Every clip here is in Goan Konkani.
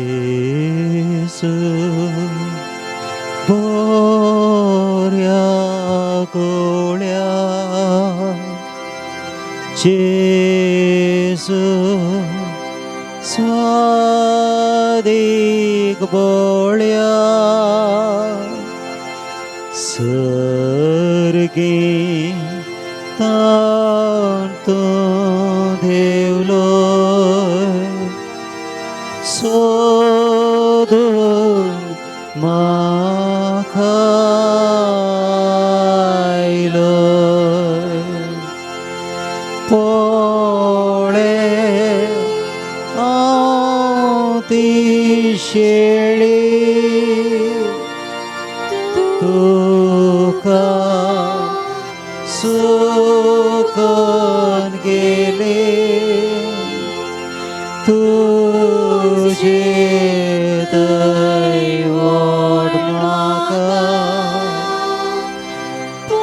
जेजू बऱ्या गोळ्या, जेजू स्वादीक बोळ्या, सर्गी तांतूं देवलो सोदून म्हाका आयलो. पळे हांव ती शेळी तुका सुकून गेली, तुजे दैवोड म्हाका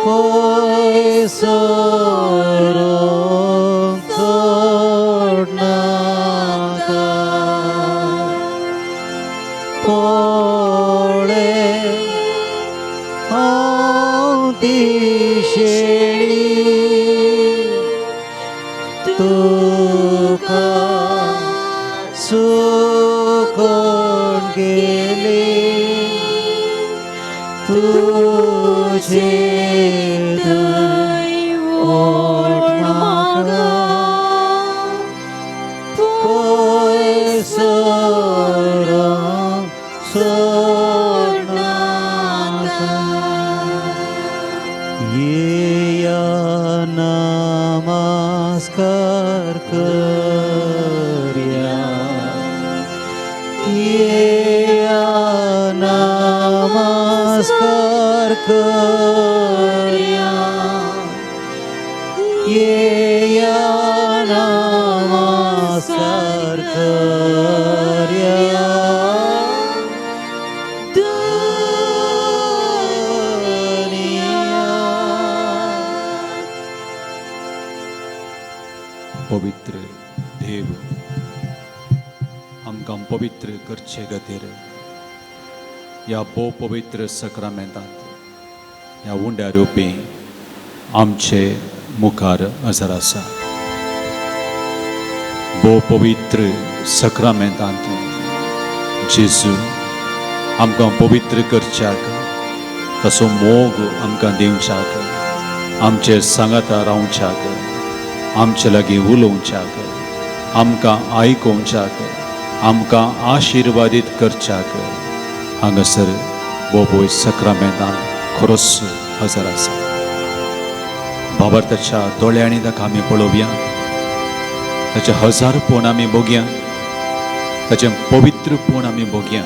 पयस व्हरूंक सोडनाका. पळे हांव ती शेळी तुका सुकून गेली, तुजे दैवोड म्हाका पयस व्हरूंक सोडनाका. येया नमस्कार करया, येया नमस्कार करया, येया नमस्कार करया धनिया. पवित्र देव आमकां पवित्र करचे खातीर ह्या भोव पवित्र सक्रामेंतांत ह्या उंड्या रुपी आमचे मुखार हजर आसा. भोव पवित्र सक्रामेंतांत जेजू आमकां पवित्र करच्याक, तसो मोग आमकां दिवच्याक, आमचे सांगाता रावच्याक, आमचे लागीं उलोवच्याक, आमकां आयकोवच्याक, आमकां आशिर्वादीत करच्याक हांगासर बोबोय सक्रामेंतान खरोच हजर आसा. बाबर ताच्या दोळ्यांनी ताका आमी पळोवया, ताचें हजारपण आमी बघया, ताचें पवित्रपण आमी बघया.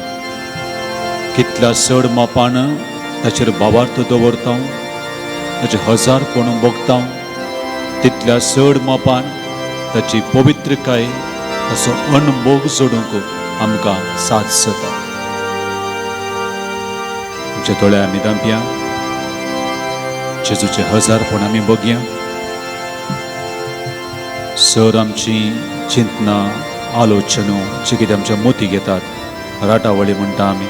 कितल्या चड मापान ताचेर भावार्थ दवरता, ताचें हजारपण भोगता, तितल्या चड मापान ताची पवित्रकाय, ताचो अनभोग जोडूंक आमकां साथ जाता. आमच्या दोळे आमी धांपया, जेजूचे हजारपण आमी बघया. सर आमची चिंतना, आलोचनो जे कितें आमच्या मोती घेतात, राटावळी म्हणटा आमी,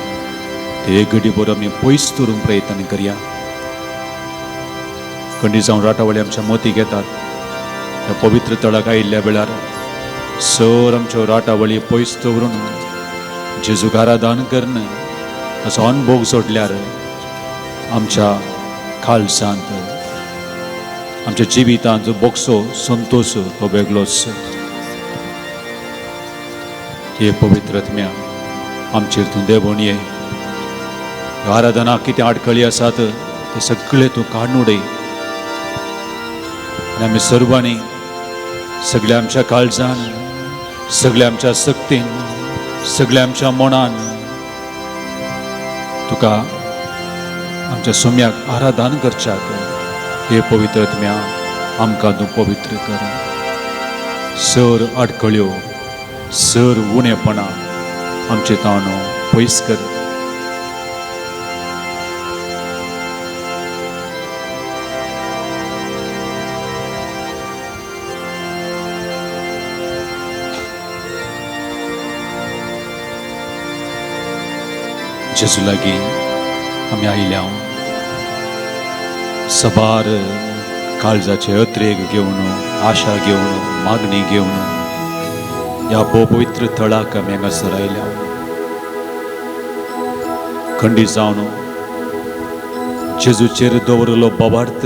ते एक घडी बरो आमी पयस दवरूंक प्रयत्न करया. खंडी जावन राटावळी आमच्या मोती घेतात, ह्या पवित्र तळाक आयिल्ल्या वेळार सर आमच्यो राटावळी पयस दवरून जेजूक आराधन करून असो अनभोग सोडल्यार आमच्या काळजांत, आमच्या जिवितांत जो बोगसो संतोश तो वेगळोच. हे पवित्र आत्म्या, आमचेर तूं देंवोन ये. आराधना कितें आडखळी आसात ते सगळे तूं काडून उडय आनी आमी सर्वांनी सगळ्या आमच्या काळजान, सगळ्या आमच्या शक्तीन, सगळ्या आमच्या मनान तुका आमच्या सोम्याक आराधन करच्याक हे पवित्र आत्म्या आमकां तूं पवित्र कर. सर आडखळ्यो, सर उणेपणां आमचे ताणो पयस कर. जेजू लागीं आमी आयल्या, सबार काळजाचे अत्रेग घेवन, आशा घेवन, मागणी घेवन ह्या भोव पवित्र थळाक आमी हांगासर आयल्या. खंडीत जावन जेजूचेर दवरलो बाबार्थ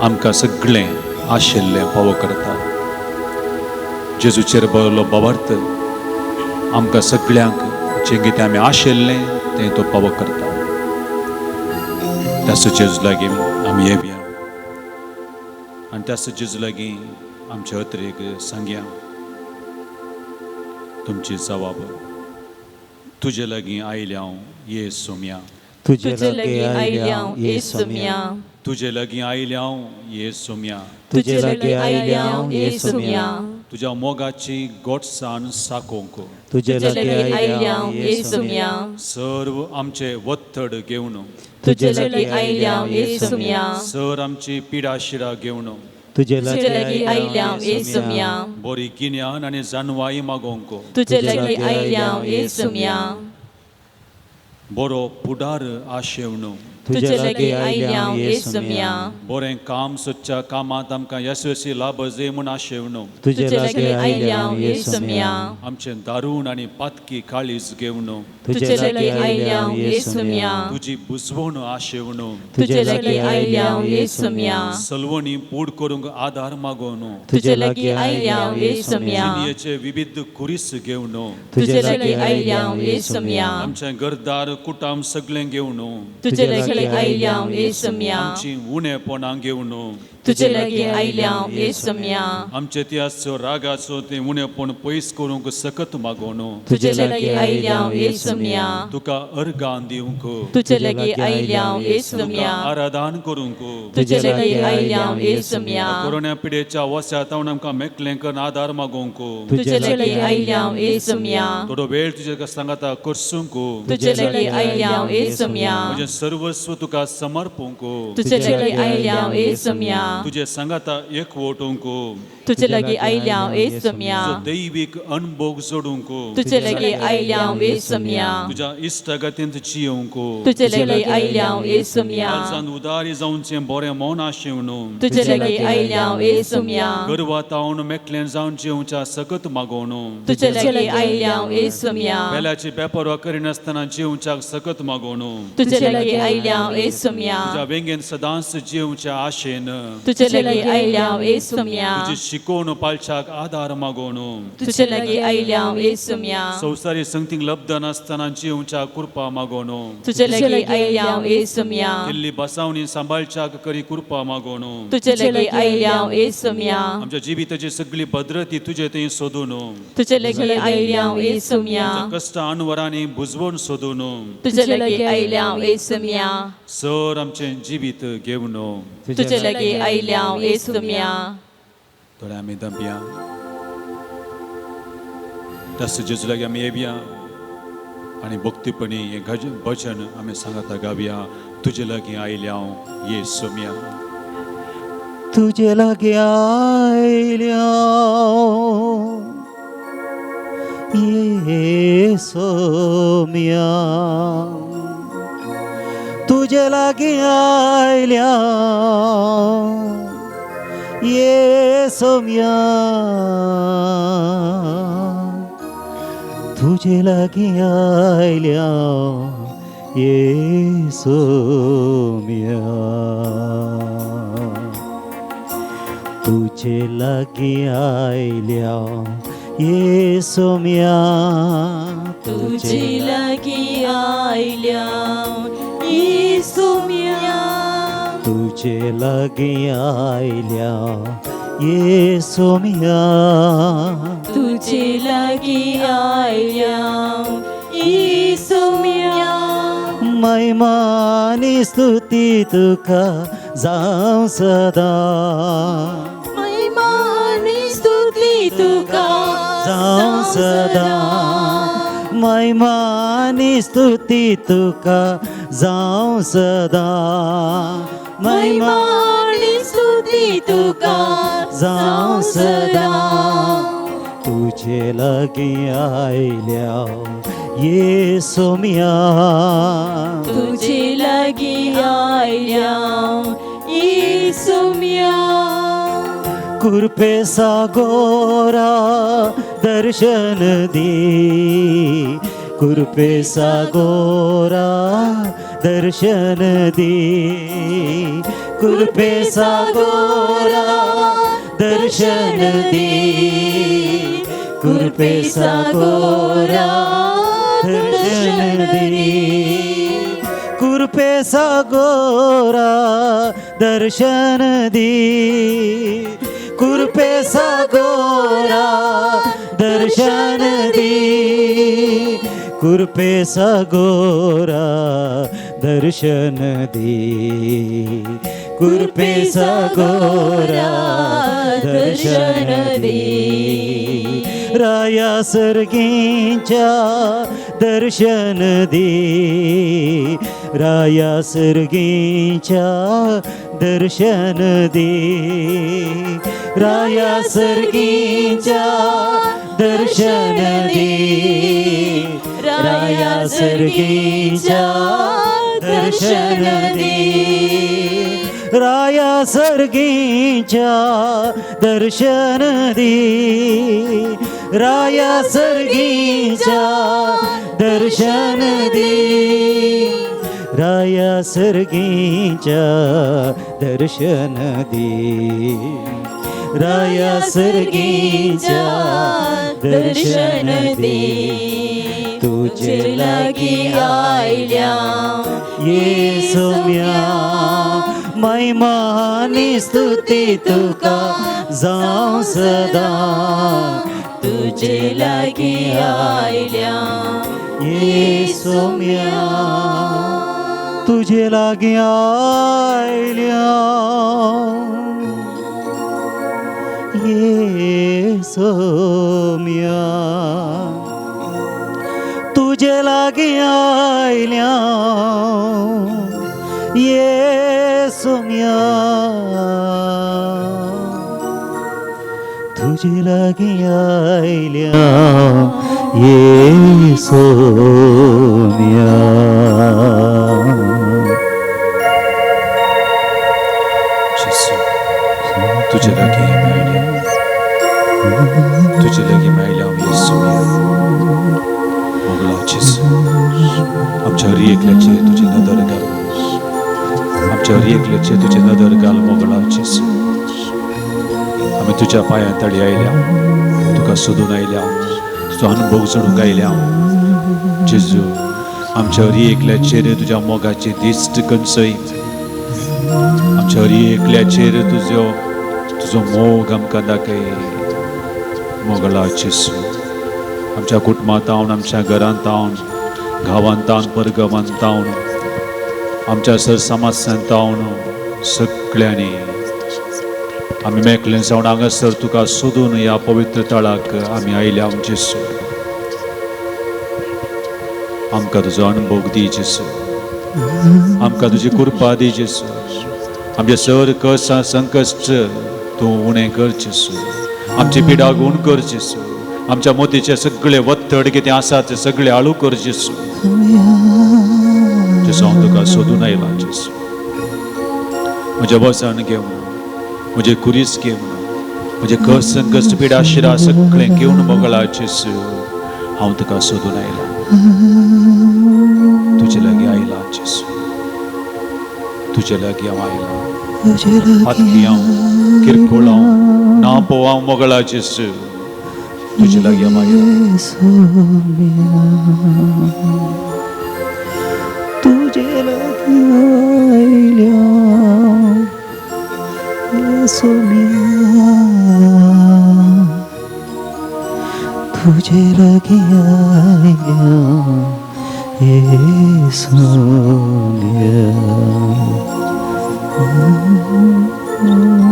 आमकां सगळें आशिल्लें पावो करता. जेजूचेर बरलो बाबार्थ आमकां सगळ्यांक जें कितें आमी आशिल्लें तें तो पावो करता. त्याच जेजू लागीं आमी येवया आनी त्याच जेजू लागीं आमचे अत्रेक सांगया. तुमची जवाब तुजे लागीं आयल्या हांव ये सोम्या, तुजे लागीं आयल्या हांव ये सोम्या, तुजे लागीं आयल्या हांव ये सोम्या, तुजे लागीं आयल्या हांव ये सोम्या, तुज्या मोगाची गोडसाण साकोवंक, तुजे लागीं आयल्या हांव ये सोम्या, सर्व आमचे वत्तड घेवन, तुजे लागीं आयल्या हांव ये सोम्या, सर आमची पिडा शिडा घेवन, तुजे लागीं आयल्या हांव ये सोम्या, बरी गिन्यान आनी जानवाई मागोवंक, तुजे लागीं आयल्या हांव ये सोम्या, बरो पुडार आशेवन, तुजे लागीं आयल्या हांव ये सोम्या, बरें काम सोदच्या कामांत आमकां यशस्वी लाभ जाय म्हूण आशेवन, तुजे लागीं आयल्या हांव ये सोम्या, आमचें दारूण आनी पातकी काळीज घेवन, तुजे लागीं आयल्या हांव ये सोम्या, तुजी बुजवण आशेवन, तुजे लागीं आयल्या हांव ये सोम्या, सलवणी पूड करूंक आदार मागोवन, तुजे लागीं आयल्या हांव ये सोम्या, जिणयेचे विविध कुरीस घेवन, तुजे लागीं आयल्या हांव ये सोम्या, आमचें घरदार कुटाम सगळें घेवन, तुजे लागीं आयल्या हांव ये सोम्या, आमची उणेपणां घेवन, तुजे लागीं आयल्या हांव ये सोम्या, आमचे त्याचो रागाचो तें उणेपण पयस करूंक सकत मागोवन, तुजे लागीं आयल्या हांव ये सोम्या, तुका अर्गां दिवंक, तुजे लागीं आयल्या हांव ये तुका सोम्या, आराधन करूंक, तुजे लागीं आयल्या हांव ये सोम्या, कोरोना पिडेच्या वस्यातावन आमकां मेकळें करून आदार मागोवंक, तुजे लागीं आयल्या हांव ये सोम्या, थोडो वेळ तुजे सांगाता करसूंक, तुजे लागीं आयल्या हांव ये सोम्या, म्हजें सर्वस्व तुका समर्पूंक, तुजे लागीं आयल्या हांव ये सोम्या, तुजे सांगाता एकवटूंक, तुजे लागीं आयल्या हांव ये सोम्या, तुजो दैवीक अणभोग जोडूंक, तुजे लागीं आयल्या हांव ये सोम्या, तुज्या इश्टागतींत जियोवंक, तुजे लागीं आयल्या हांव ये सोम्या, काळजान उदारी जावचें बरें मन आशेवन, तुजे लागीं आयल्या हांव ये सोम्या, गर्वातावन मेकळें जावन जियोवच्या सकत मागोवन, तुजे लागीं आयल्या हांव ये सोम्या, बेल्याची बेपरवा करिनासतना जियोवच्याक सकत मागोवन, तुजे लागीं आयल्या हांव ये सोम्या, तुज्या वेंगेन सदांच जियोवच्या आशेन, तुजे लागीं आयल्या हांव ये सोम्या, तुजी शिकोवन पाळच्याक आदार मागोवन, तुजे लागीं आयल्या हांव ये सोम्या, संवसारी संगतींक लब्ध नासतना जियोवच्या कृपा मागोवन, तुजे लागीं आयल्या हांव ये सोम्या, केल्ली बसावणी सांबाळच्याक करी कृपा मागोवन, तुजे लागीं आयल्या हांव ये सोम्या, आमच्या जिविताची सगळी भद्रती तुजे थंय सोदून, तुजे लागीं आयल्या हांव ये सोम्या, कश्ट अनवरांनी बुजवण सोदून, तुजे लागीं आयल्या हांव ये सोम्या, सर आमचें जिवीत घेवन, तुजे लागीं आयल्या हांव ये सोम्या. थोडे आमी दमया, तस जेजू लागीं आमी येवया आनी भक्तीपणी हें भजन आमी सांगाता गावया. तुजे लागीं आयल्या हांव ये सोम्या, तुजे लागीं आयल्या ये सोम्या, तुजे लागीं आयल्या ये सोम्या, तुजे लागीं आयल्या ये सोम्या, तुजे लागीं आयल्या ये सोम्या, तुजे लागीं आयल्या ये सोम्या, तुजे लागीं आयल्या ये सोम्या, तुजे लागीं आयल्या ये सोम्या, महिमा आनी स्तुती तुका जावं सदां, महिमा आनी स्तुती तुका जावं सदां, महिमा आनी स्तुती तुका जावं सदां, महिमा आनी स्तुती तुका जावं सदां, तुजे लागीं आयल्या ये सोम्या तुझे लागीं आयल्या येसुम्या कृपे सागोरा दर्शन दी कृपे सागोरा दर्शन दी कृपे सागोरा दर्शन दी कृपे सागोरा दर्शन दी कृपे सागोरा दर्शन दी कृपे सागोरा दर्शन दी कृपे सागोरा दर्शन दी कृपे सागोरा दर्शन दी राया सर्गींच्या दर्शन दी राया सर्गींच्या दर्शन दी राया सर्गींच्या दर्शन दी राया सर्गींच्या दर्शन दी राया सर्गींच्या दर्शन दी राया सर्गींच्या दर्शन दी राया सर्गींच्या दर्शन दी राया सर्गींच्या दर्शन दी तुझे लागीं आयल्या ये सोम्या महिमा आनी स्तुती तुका जावं सदां तुझे लागीं आयल्या ये सोम्या तुझे लागीं आयल्या ये सोम्या तुझे लागीं आयल्या ये सोम्या तुझे लागीं आयल्या ये सोम्या. जेसू, तुजे लागीं आमी आयल्या, तुजे लागीं आयल्या आमी येसुया. मोगला जेसू, आमच्या हर एकल्याचेर तुजी नदर घाल, आमच्या हर एकल्याचेर तुजी नदर घाल. मोगला जेसू, आमी तुज्या पांयां तळी आयल्या, तुका सोदून आयल्या, तुजो अनुभव जोडूंक आयल्या. जेजू, आमच्या हर एकल्याचेर तुज्या मोगाची दिश्ट गंजय. आमच्या हर एकल्याचेर तुजो मोग आमकां दाखय. मोगला जेसू, आमच्या कुटुंबांत तावन, आमच्या घरांत तावन, गांवांत तावन, परगांवांत तावन, आमच्या सर समाजांत तावन, सगळ्यांनी आमी मेकले जावन हांगासर तुका सोदून ह्या पवित्र तळाक आमी आयल्या. जेसू, आमकां तुजो अणभव दी जेसू, आमकां तुजी कृपा दी जेसू. आमचे सर कस संकश्ट तूं उणें कर जेसू, आमची पिडा गूण कर जेसू, आमच्या मोतीचे सगळे वत्तड कितें आसा ते सगळे आळू कर जेसू. जेसू, हांव तुका सोदून आयला जेसू. म्हजें वजन घेवन, म्हजें कुरीस घेवन, म्हजें कस संकश्ट पिडा शिरा सगळें घेवन मोगळा जेसू, हांव तुका सोदून आयला, तुजे लागीं आयला जेसू, तुजे लागीं हांव आयला. हातकी हांव, किरकोळ हांव, ना पोव हांव मोगळा जेसू, तुजे लागीं हांव आयला. तुझे लागीं आयल्या ये सोम्या तुझे लागीं आयल्या ये सोम्या.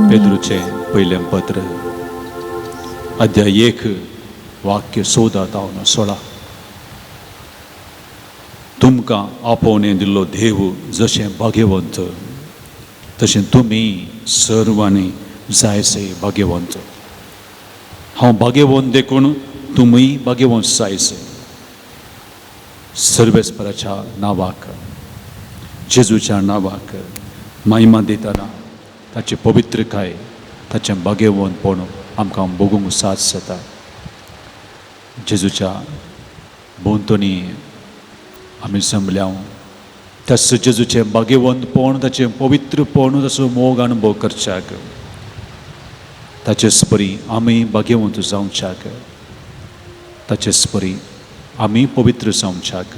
पेद्रूचें पयलें पत्र, अध्याय 1, वाक्य 14 तावन 16. तुमकां आपोवणें दिल्लो देव जशें भाग्यवंत तशें तुमी सर्वांनी जायसे भाग्यवंत. हांव भाग्यवंत देखून तुमी भाग्यवंत जायसे. सर्वेस्पराच्या नांवाक, जेजूच्या नांवाक महिमा दितना ताची पवित्रकाय, ताचें भाग्यवंतपण आमकां भोगूंक साथ जाता. जेजूच्या भोंवतणी आमी जमल्या, त्या जेजूचें भाग्यवंतपण, ताचें पवित्रपण, ताचो मोग अनुभव करच्याक, ताचेच परी आमी भाग्यवंत जावच्याक, ताचेच परी आमी पवित्र जावच्याक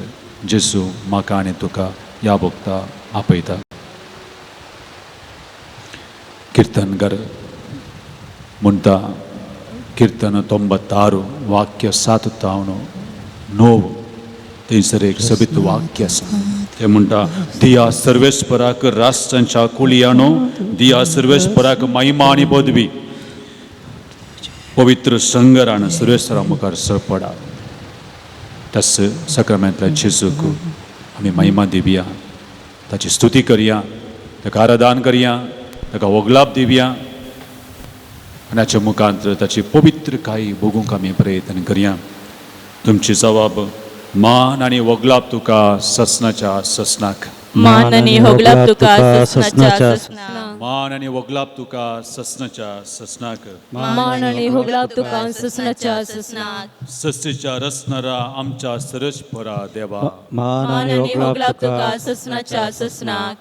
जेजू म्हाका आनी तुका ह्या भोगता आपयता. कीर्तनगर म्हणटा, कीर्तन 96 वाक्य 7 तावन 9, थंयसर एक सोबीत वाक्य आसा. ते म्हणटा, दिया सर्वेस्पराक राष्ट्रांच्या कुळयानो, दिया सर्वेस्पराक महिमा आनी पदवी. पवित्र संगरान सर्वेस्परा मुखार सरपडा. त्याच सक्रमेंतल्या जेजूक आमी महिमा दिवया, ताची स्तुती करया, ताका आराधन करया, ताका वगलाप दिवया आनी हाच्या मुखांत ताची पवित्रकाय भोगूंक आमी प्रयत्न करया. तुमची जबाब, मान आनी वगलाप तुका ससनाच्या ससनाक. मान आनी होगलाप तुका ससनाच्या ससनाक. मान आनी वगलाप तुका ससनाच्या ससनाक. मान आनी होगलाप तुका ससनाच्या ससनाक. सस्तीच्या रसणारा आमच्या सरसपरा देवा, मान मान आनी आनी होगलाप होगलाप तुका तुका ससनाच्या ससनाक.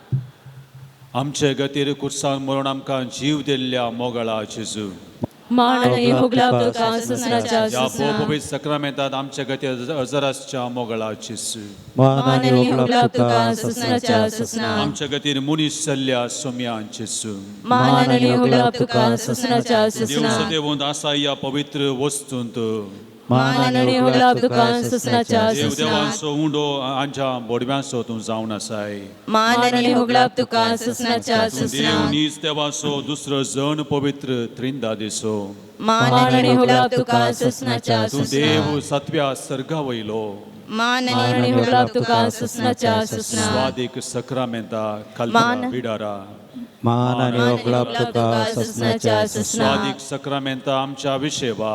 आमचे गतीर कुर्सान मरून आमकां जीव दिल्ल्या मोगळा जेजू, मान आनी होगलाप तुका ससनाच्या ह्या ससनाक. पवित्र सक्रामेंतात आमच्या गतीर अजरासच्या मोगळा जेजू, मान मान आनी आनी होगलाप होगलाप तुका तुका ससनाच्या ससनाक. आमच्या गतीर मनीस चल्ल्या सोम्या जेजू, मान आनी होगलाप तुका ससनाच्या देव ससनाक. सदेवंत आसा ह्या पवित्र वस्तूंत, मान आनी होगलाप तुका ससनाच्या देव ससनाक. देवांचो उंडो आमच्या बोडव्यांचो तूं जावन आसाय. मान आनी होगलाप तुका ससनाच्या तूं देव ससनाक. नीज देवाचो दुसरो जण पवित्र त्रिंदा दिसो. मान आनी होगलाप तुका ससनाच्या तूं देव ससनाक. सातव्या सर्गा वयलो. मान आनी होगलाप तुका ससनाच्या ससनाक. स्वादीक सक्रामेंता कल्पना बिडारा, मान आनी होगलाप तुका ससनाच्या ससनाक. स्वादीक सक्रामेंता आमच्या विशेवा,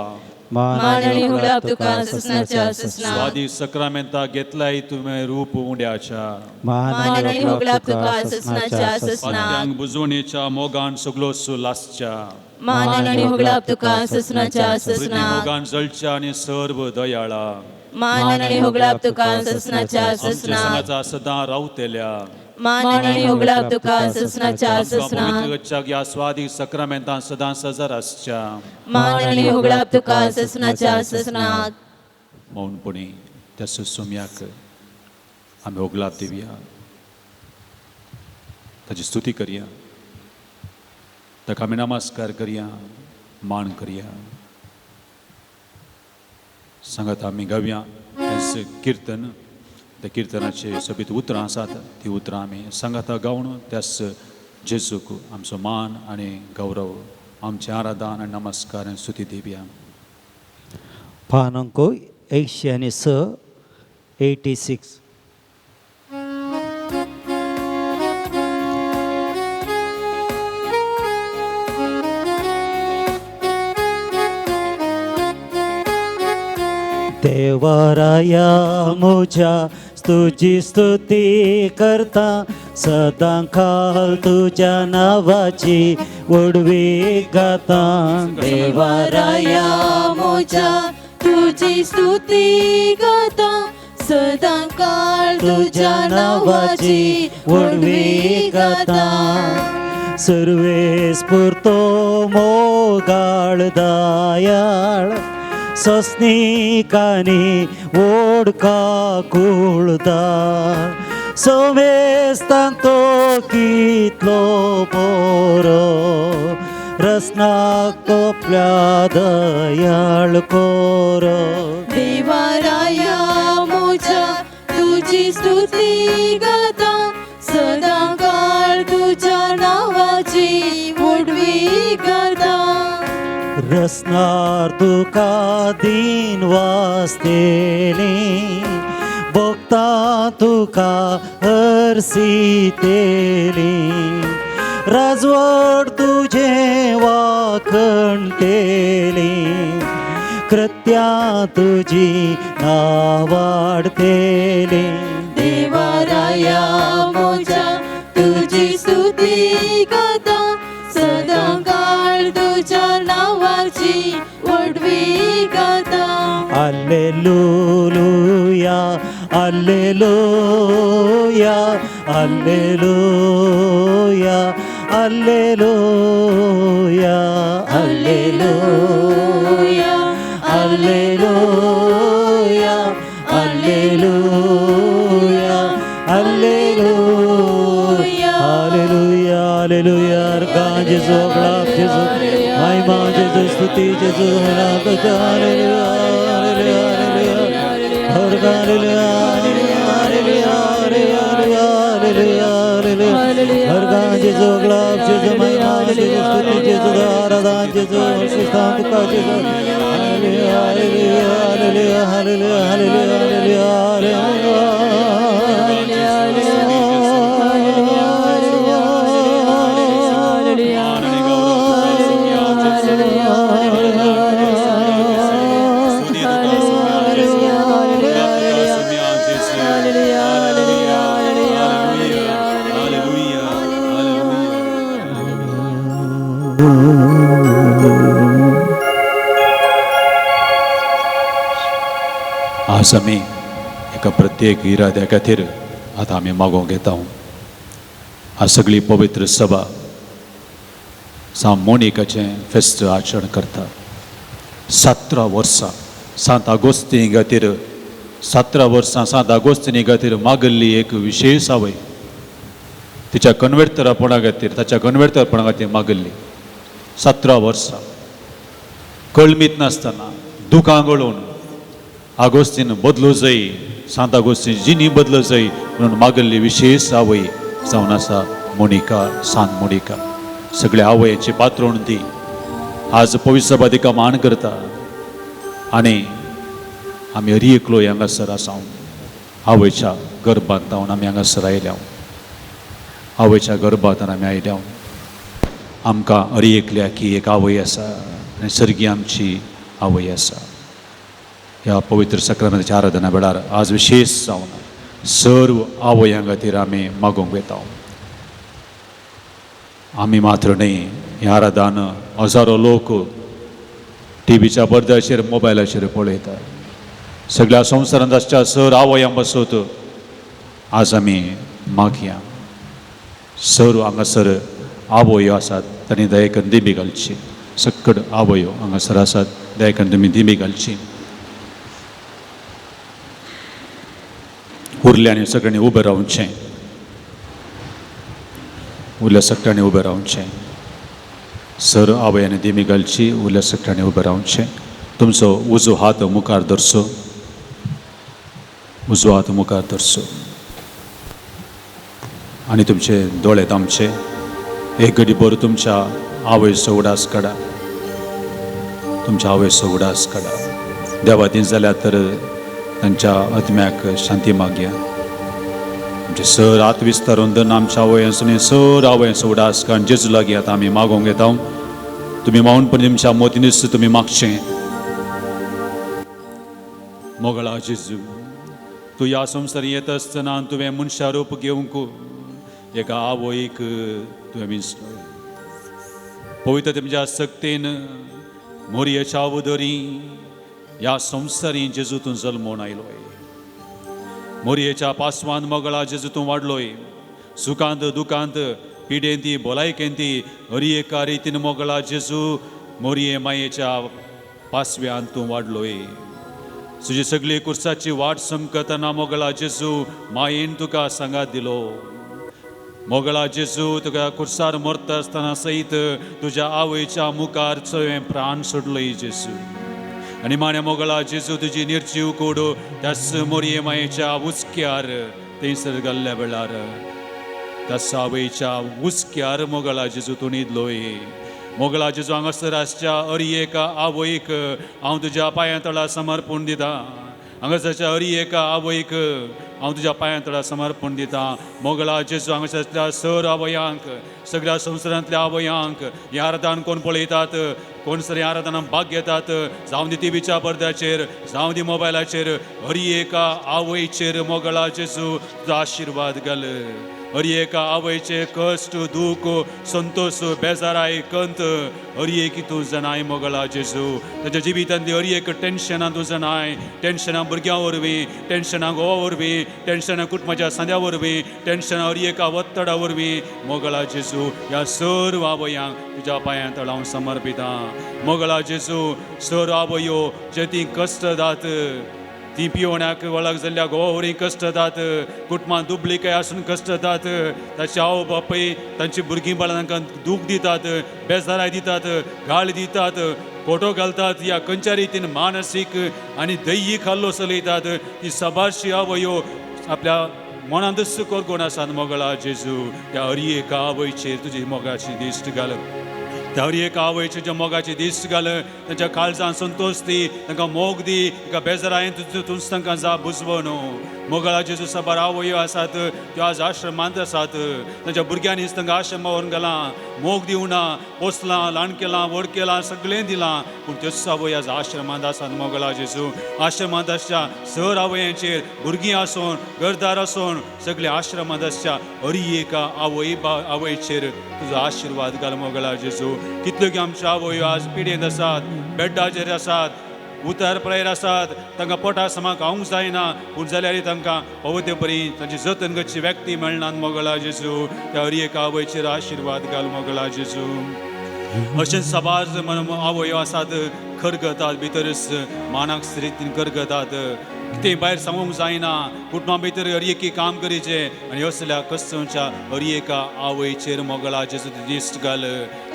मान मान आनी आनी होगलाप होगलाप तुका तुका ससनाच्या ससनाच्या ससनाक. ससनाक. स्वादीक सक्रामेंता घेतलाय तुवें रूप उंड्याच्या, मान मान आनी आनी होगलाप होगलाप तुका तुका ससनाच्या ससनाच्या ससनाक. ससनाक. पत्त्यांक बुजवणेच्या मोगान सगलो सुलासच्या, मान आनी होगलाप तुका ससनाच्या प्रिती ससनाक. मोगान जळच्या आनी सर्व दयाळा, मान आनी होगलाप तुका ससनाच्या आमच्या ससनाक. संगाचा सदां रावतेल्या, मान आनी होगलाप तुका ससनाच्या आमकां ससनाक. पवित्र गच्च्याक ह्या स्वादीक सक्रामेंतान सदां सजर आसच्या. मान आनी होगलाप तुका ससनाच्या ससनाक. मौनपणी त्या सुसुम्याक आमी होगलाप दिवया, ताची स्तुती करया, ताका आमी नमस्कार करया, मान करया. सांगात आमी गावया तेंच किर्तन. त्या किर्तनाचे सोबीत उतरां आसात, ती उतरां आमी सांगाता गावन त्याच जेजूक आमचो मान आनी गौरव, आमचें आराधन आनी नमस्कार आनी स्तुती दिवया. पान अंक 106, 86. देवराया म्हज्या तुजी स्तुती करता, सदां काल तुज्या नांवाची व्हडवी गाता. देवाराया मोजा तुझी स्तुती गाता, सदां काळ तुझ्या नावाची व्हडवी गाता. सर्वेस पुरतो मोगाळ दयाळ, सस्निकांनी ओडका कुळदार, समेस्तांक तो कितलो बरो, रसनाक तोपल्या दयाळ कोरो. देवाराया मोजा तुझी स्तुती गाता, सदां काळ तुझ्या नावाची व्हडवी गाता. रसनार तुका दीन वासतेली, भोगता तुका हरसितेली, राजवट तुझें वाखणटेली, कृत्या नित्या तुजी नावाडतेली. देवाराया मोजा तुजी स्तुती गाता, सदां काळ तुज्या नांवाची व्हडवी गाता. Alleluia, alleluia, alleluia, alleluia, alleluia, alleluia, alleluia, alleluia, hallelujah, hallelujah. अर्कां जेजू, अगलाप जेजू, महिमा जेजू, स्तुती जेजू, hallelujah, hallelujah, hallelujah. Hallelujah, hallelujah, hallelujah, hallelujah. अर्कां जेजू, अगलाप जेजू, महिमा जेजू, स्तुती जेजू, आराधना जेजू, तुका जेजू. Hallelujah, hallelujah, hallelujah, hallelujah, hallelujah, hallelujah. आज आमी एका प्रत्येक इराद्या खातीर आतां आमी मागोवंक येता. आज सगळी पवित्र सभा सांत मोनिकाचें फेस्त आचरण करता. 17 वर्सां सांत आगोस्तीनी खातीर, 17 वर्सां सांत आगोस्तीनी खातीर मागल्ली एक विशेश आवय, तिच्या कन्वेर्तरापणा खातीर, ताच्या कन्वेर्तरपणा खातीर मागल्ली. 17 वर्सां कळमीत नासतना दुकां गळोवन आगोस्तीन बदलो जाय, सांत आगोस्तीन जिनी बदलो जाय म्हणून मागल्ली विशेश आवय जावन आसा मोनिका, सांत मोनिका. सगळ्या आवयांची पात्रोण ती आज पवित्र सभा तिका मान करता. आनी आमी हरी एकलो हांगासर आसा, आवयच्या गर्भांत जावन आमी हांगासर आयल्या, आवयच्या गर्भांत आमी आयल्या. आमकां हरी एकल्याक एक आवय आसा आनी सर्गी आमची आवय आसा. ह्या पवित्र सक्रामेंताच्या आराधना वेळार आज विशेश जावन सर्व आवयां खातीर आमी मागोवंक वता. आमी मात्र न्हय, ह्या आराधन हजारो लोक टिवीच्या पडद्याचेर, मोबायलाचेर पळयता. सगळ्या संवसारांत आसच्या सर आवयां बसत आज आमी मागया. सर्व हांगासर आवयो आसात तांणी दयेकन दिमी घालची. सक्कड आवयो हांगासर आसात, दयेकन तुमी दिमी घालची. उरल्यांनी सगळ्यांनी उबें रावचें, उरल्या सगळ्यांनी उबें रावचें. सर आवयांनी दिमी घालची, उरल्या सगळ्यांनी उबें रावचें. तुमचो उजो हात मुखार धरचो, उजो हात मुखार धरचो आनी तुमचे दोळे दामचे. एक घडी भर तुमच्या आवयचो उडास काडा, तुमच्या आवयचो उडास काडा. देवा दीस जाल्यार तर तांच्या आत्म्याक शांती मागया. आमचे सर हात विस्तारून धरून आमच्या आवयांसून सर आवयांचो उडास काड जेजू लागीं आतां आमी मागोवंक येता. तुमी मावनपणी तुमच्या मोतीनीच तुमी मागचें. मोगळा जेजू, तूं ह्या संवसारी येता आसतना तुवें मनशा रूप घेवंक एका आवयक तुवें विंचलो. पवित्र तुमच्या सक्तेन मोरयेच्या उदरी ह्या संवसारी जेजू तूं जल्मोन आयलोय. मोरयेच्या पासवान मोगळा जेजू तूं वाडलोय. सुखांत दुखांत पिडेंती भलायकेंती हरी एका रितीन मोगळा जेजू मोरये मायेच्या पासव्यान तूं वाडलोय. तुजी सगळी कुर्साची वाट समकतना मोगळा जेजू मायेन तुका सांगात दिलो. मोगळा जेजू तुका कुर्सार मरता आसतना सयत तुज्या आवयच्या मुखार तुवें प्राण सोडलोय जेजू. आनी माण्या मोगळा जेजू तुजी निर्जीव कोड त्याच मोरये मायेच्या उचक्यार थंयसर घाल्ल्या वेळार त्याच आवयच्या उचक्यार मोगळा जेजू तूं न्हिदलोय. मोगळा जेजू हांगासर आसच्या अरी एका आवयक हांव तुज्या पांयां तळा समर्पण दिता. हांगासरच्या हरी एका आवयक हांव तुज्या पांयां तळा समर्पण दिता. मोगळा जेजू, हांगासरच्या सर आवयांक, सगळ्या संवसारांतल्या आवयांक, ह्या आराधन कोण पळयतात, कोण सर ह्या आराधनाक भाग घेतात, जावं दी टिवीच्या पडद्याचेर, जावं दी मोबायलाचेर, हरी एका आवयचेर मोगळा जेजू तुजो आशिर्वाद घाल. हरी एका आवयचे कश्ट, दूख, संतोष, बेजाराय, कंत हरी एक तूं जाणाय मोगळा जेजू. ताच्या जिवितांतली हरी एक टेन्शनां तूं जाणाय. टेन्शनां भुरग्यां वरवीं, टेन्शनां घोवा वरवीं, टेन्शनां कुटुंबाच्या सांद्या वरवीं, टेन्शनां हरी एका वत्तडा वरवीं मोगळा जेजू ह्या सर्व आवयांक तुज्या पांयां तळा हांव समर्पितां. मोगळा जेजू, सर आवयो जे ती कश्ट दात, ती पिवण्याक वळख जाल्ल्या घोवा वरवीं कश्ट दात, कुटुंबांत दुबलिकाय आसून कश्ट दात, ताचे आवय बापूय तांची भुरगीं बाळां तांकां दूख दितात, बेजाराय दितात, गाळ दितात, खोटो घालतात, या खंयच्या रितीन मानसीक आनी दैहीक हल्लो चलयतात. ती सबारशी आवयो आपल्या मनांतच कोण आसात. मोगळा जेजू, त्या हरी एका आवयचेर तुजी मोगाची दिश्ट घाल. त्या हरी एका आवयचे ज्या मोगाची दिश्ट घाल, तांच्या काळजान संतोष दी, तांकां मोग दी, तांकां बेजारायन तुजो तूंच तांकां जाप बुजवो न्हू. मोगळा जेजू, साबार आवयो आसात त्यो आज आश्रमांत आसात, तांच्या भुरग्यांनीच तांकां आश्रमा व्हरून घालां, मोग दिवना, पोसलां, ल्हान केलां, व्हड केलां, सगळें दिलां, पूण त्योच आवय आज आश्रमांत आसात. मोगळा जेजू, आश्रमांत आसच्या सर आवयांचेर, भुरगीं आसून, घरदार आसून, सगळे आश्रमांत आसच्या हरी एका आवय आवयचेर तुजो आशिर्वाद घाल. मोगळा जेजू, कितल्यो की आमच्यो आवयो आज पिडेंत आसात, बेड्डाचेर आसात, उतार पळयर आसात, तांकां पोटा समा खावंक जायना, पूण जाल्यार तांकां फावो ते परी तांची जतन करची व्यक्ती मेळना. मोगळा जेजू, त्या हरी एका आवयचेर आशिर्वाद घाल. मोगळा जेजू, अशें साबार आवयो आसात खरगतात, भितरच मानाक रितीन करगतात, कितें भायर सांगूंक जायना, कुटुंबा भितर हर एकी काम करीचें आनी असल्या कस्तमच्या हर एका आवयचेर मोगळा जेजू दिश्ट घाल.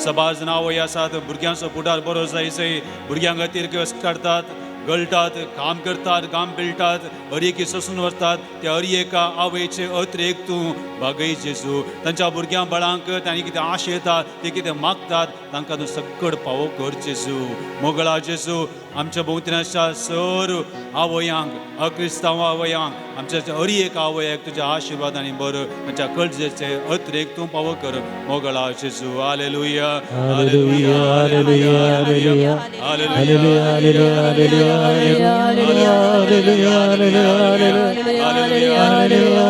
साबार जाण आवय आसात भुरग्यांचो फुडार बरो जायचो, भुरग्यां खातीर कश्ट काडटात, गळटात, काम करतात, काम पिळटात, हर एकी सोसून वतात. त्या हर एका आवयचे अत्रेक तूं भागय जेजू. तांच्या भुरग्यां बाळांक तांणी कितें आश येतात, ते कितें मागतात, तांकां तूं सक्कड पावो कर जेजू. मोगळा जेजू, आमच्या भोंवतणी सर आवयांक, अक्रिस्तांव आवयांक, आमच्या हर एक आवयाक तुज्या आशिर्वाद आनी बरो तांच्या कळजेचे अत्रेक तूं पावो कर. मोगळा जेजू. Hallelujah, hallelujah, hallelujah, hallelujah, hallelujah, hallelujah, hallelujah, hallelujah, hallelujah, hallelujah, hallelujah, hallelujah, hallelujah,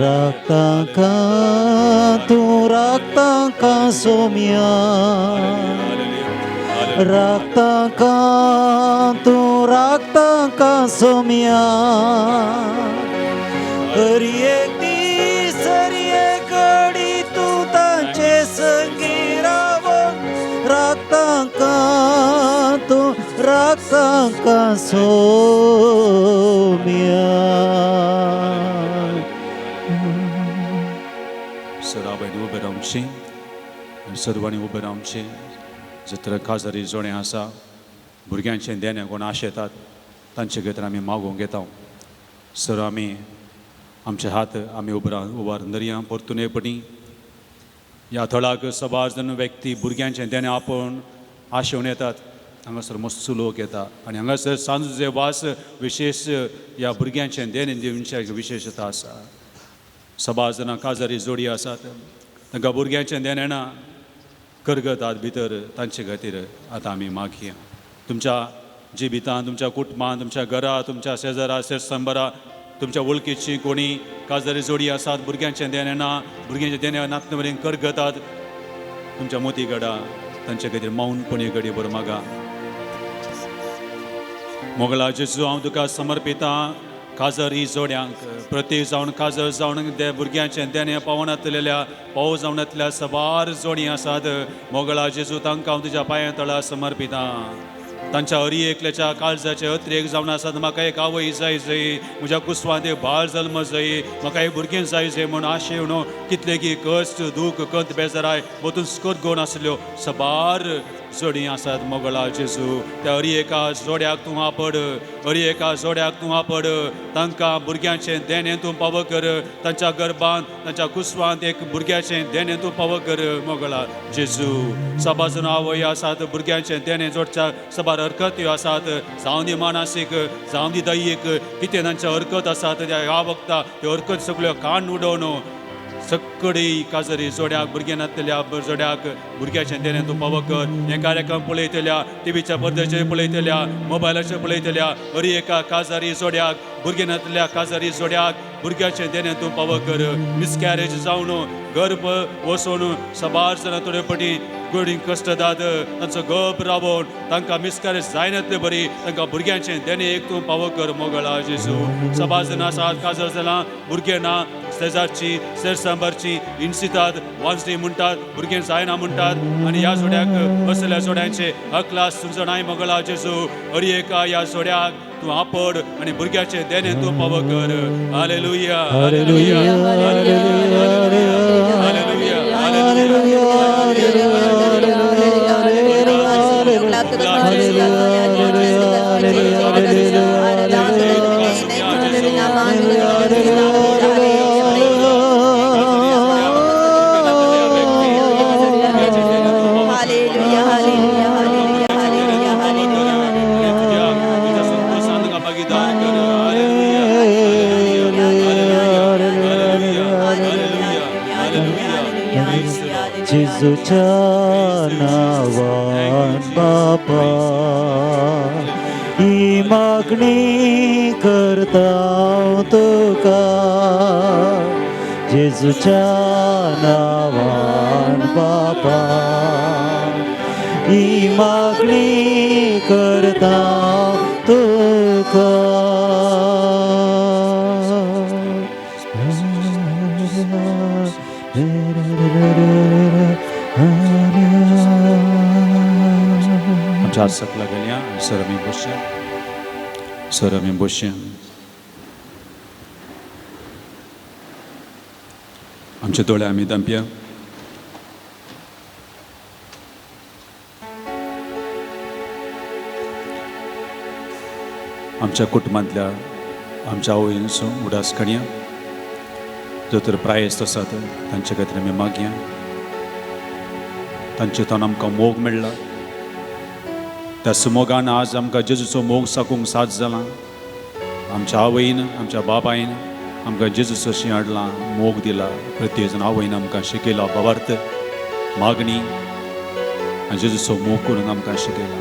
राखता का तूं, राखता का सोम्या, राखता का तूं, राखता का सोम्या, हर एक दीस हर एक घडी तूं तांचे संगी रावोन, राखता का तूं, राखता का सोम्या. सर आवयन उबें रावचें आनी सर्वांनी उबें रावचें. जत्र काजारी जोडे आसा, भुरग्यांचें देणें कोण आशेतात, तांचे खातीर आमी मागूंक घेता. सर आमी आमचे हात आमी उबारून धरया परतून एक पटी. ह्या थळाक सबार जण व्यक्ती भुरग्यांचें देणें आपोवन आशेवन येतात. हांगासर मस्त लोक येता आनी हांगासर सांजचे वास विशेश ह्या भुरग्यांचें देणें दिवचे विशेशता आसा. सबार जाणां काजारी जोडी आसात, तांकां भुरग्यांचें देणें ना, करगतात भितर, तांचे खातीर आतां आमी मागया. तुमच्या जिवितांत, तुमच्या कुटुंबांत, तुमच्या घरा, तुमच्या शेजरा शेजसंबरा, तुमच्या वळखीची कोणी काजारी जोडी आसात, भुरग्यांचें देणें ना, भुरग्यांचें देणें नातले मेरेन करगतात, तुमच्या मोती गडा तांचे खातीर मौनपणी घडी बरो मागा. मोगला जेजू, हांव तुका समर्पितां काजरी जोड्यांक, प्रत्येक जावन काजर जावन ते भुरग्यांचें देणें पावनातलेल्या पावस जावनातल्या सबार जोडी आसात. मोगला जेजू, तांकां हांव तुज्या पांयां तळा समर्पितां. तांच्या हरी एकल्याच्या काळजाचे अत्रेक जावन आसात. म्हाका एक आवय जाय जय, म्हज्या कुसवांत एक बाळ जल्म जाय, म्हाका एक भुरगें जाय जय म्हूण आशेवन कितले की कश्ट दूख कंत बेजाराय वतून स्कत घेवन आसल्यो सबार जोडी आसात. मोगळा जेजू, त्या हरी एका जोड्याक तूं आपड, हरी एका जोड्याक तूं आपड, तांकां भुरग्यांचें देणें तूं पावो कर, तांच्या गर्भांत तांच्या कुसवांत एक भुरग्याचें देणें तूं पावो कर. मोगळा जेजू, सबाजून आवय आसात भुरग्यांचें देणें जोडच्या सबार हरकत्यो आसात, जावं दी मानसीक जावं दी दैहीक, कितें तांच्या हरकत आसात त्या ह्या वखता त्यो हरकत सगळ्यो कान उडोवन सगळी काजरी जोड्याक भुरगें नासलेल्या जोड्याक भुरग्याचें देणें तूं पावो कर. हे कार्यक्रम पळयतल्या, टिवीच्या पद्दतीचेर पळयतल्या, मोबायलाचेर पळयतल्या हरी एका काजारी जोड्याक भुरगें नासलेल्या काजारी जोड्याक भुरग्याचें देणें तूं पावो कर. मिसकॅरेज जावन गर्भ वचून सबार जाणां थोडे पटी गोडी कश्ट दाद तांचो गप रावोन तांकां मिसकॅरेज जायनातले बरी तांकां भुरग्यांचें देणें एक तूं पावो कर. मोगळा जेजू, सबार जाणां आसात काजर जाणां भुरगें ना, शेजारची शेरसांबारची इन्सितात वांजणी म्हणटात, भुरगें जायना म्हणटात आनी ह्या जोड्याक असल्या जोड्यांचे अकलास सुजणाय. मोगळा जेजू, हरी एका ह्या जोड्याक तूं आपड आनी भुरग्याचें देणें तूं पावो कर. Hallelujah, hallelujah, hallelujah, hallelujah. तुझ्या संतोषान तुका भागीदार कर. Hallelujah, hallelujah, hallelujah, hallelujah, hallelujah. जेजूच्या नावान बापा ही मागणी करता तुका, जेजूच्या नावान बापा ही मागणी करता तुका. आमच्या हात सकला गेल्या. सर आमी बसया, सर आमी बसया. आमचे दोळे आमी धांपया. आमच्या कुटुंबांतल्या आमच्या आवयंचो उडास करया. जो तर प्रायस्त आसात तांचे खातीर आमी मागया. तांचे थंय आमकां मोग मेळ्ळा, त्या सुमोगान आज आमकां जेजूचो मोग साकूंक साथ जाला. आमच्या आवयन आमच्या बापायन आमकां जेजूचो शी हाडला, मोग दिला. प्रत्येक जाण आवयन आमकां शिकयला भावार्थ मागणी आनी जेजूचो मोग करूंक आमकां शिकयला.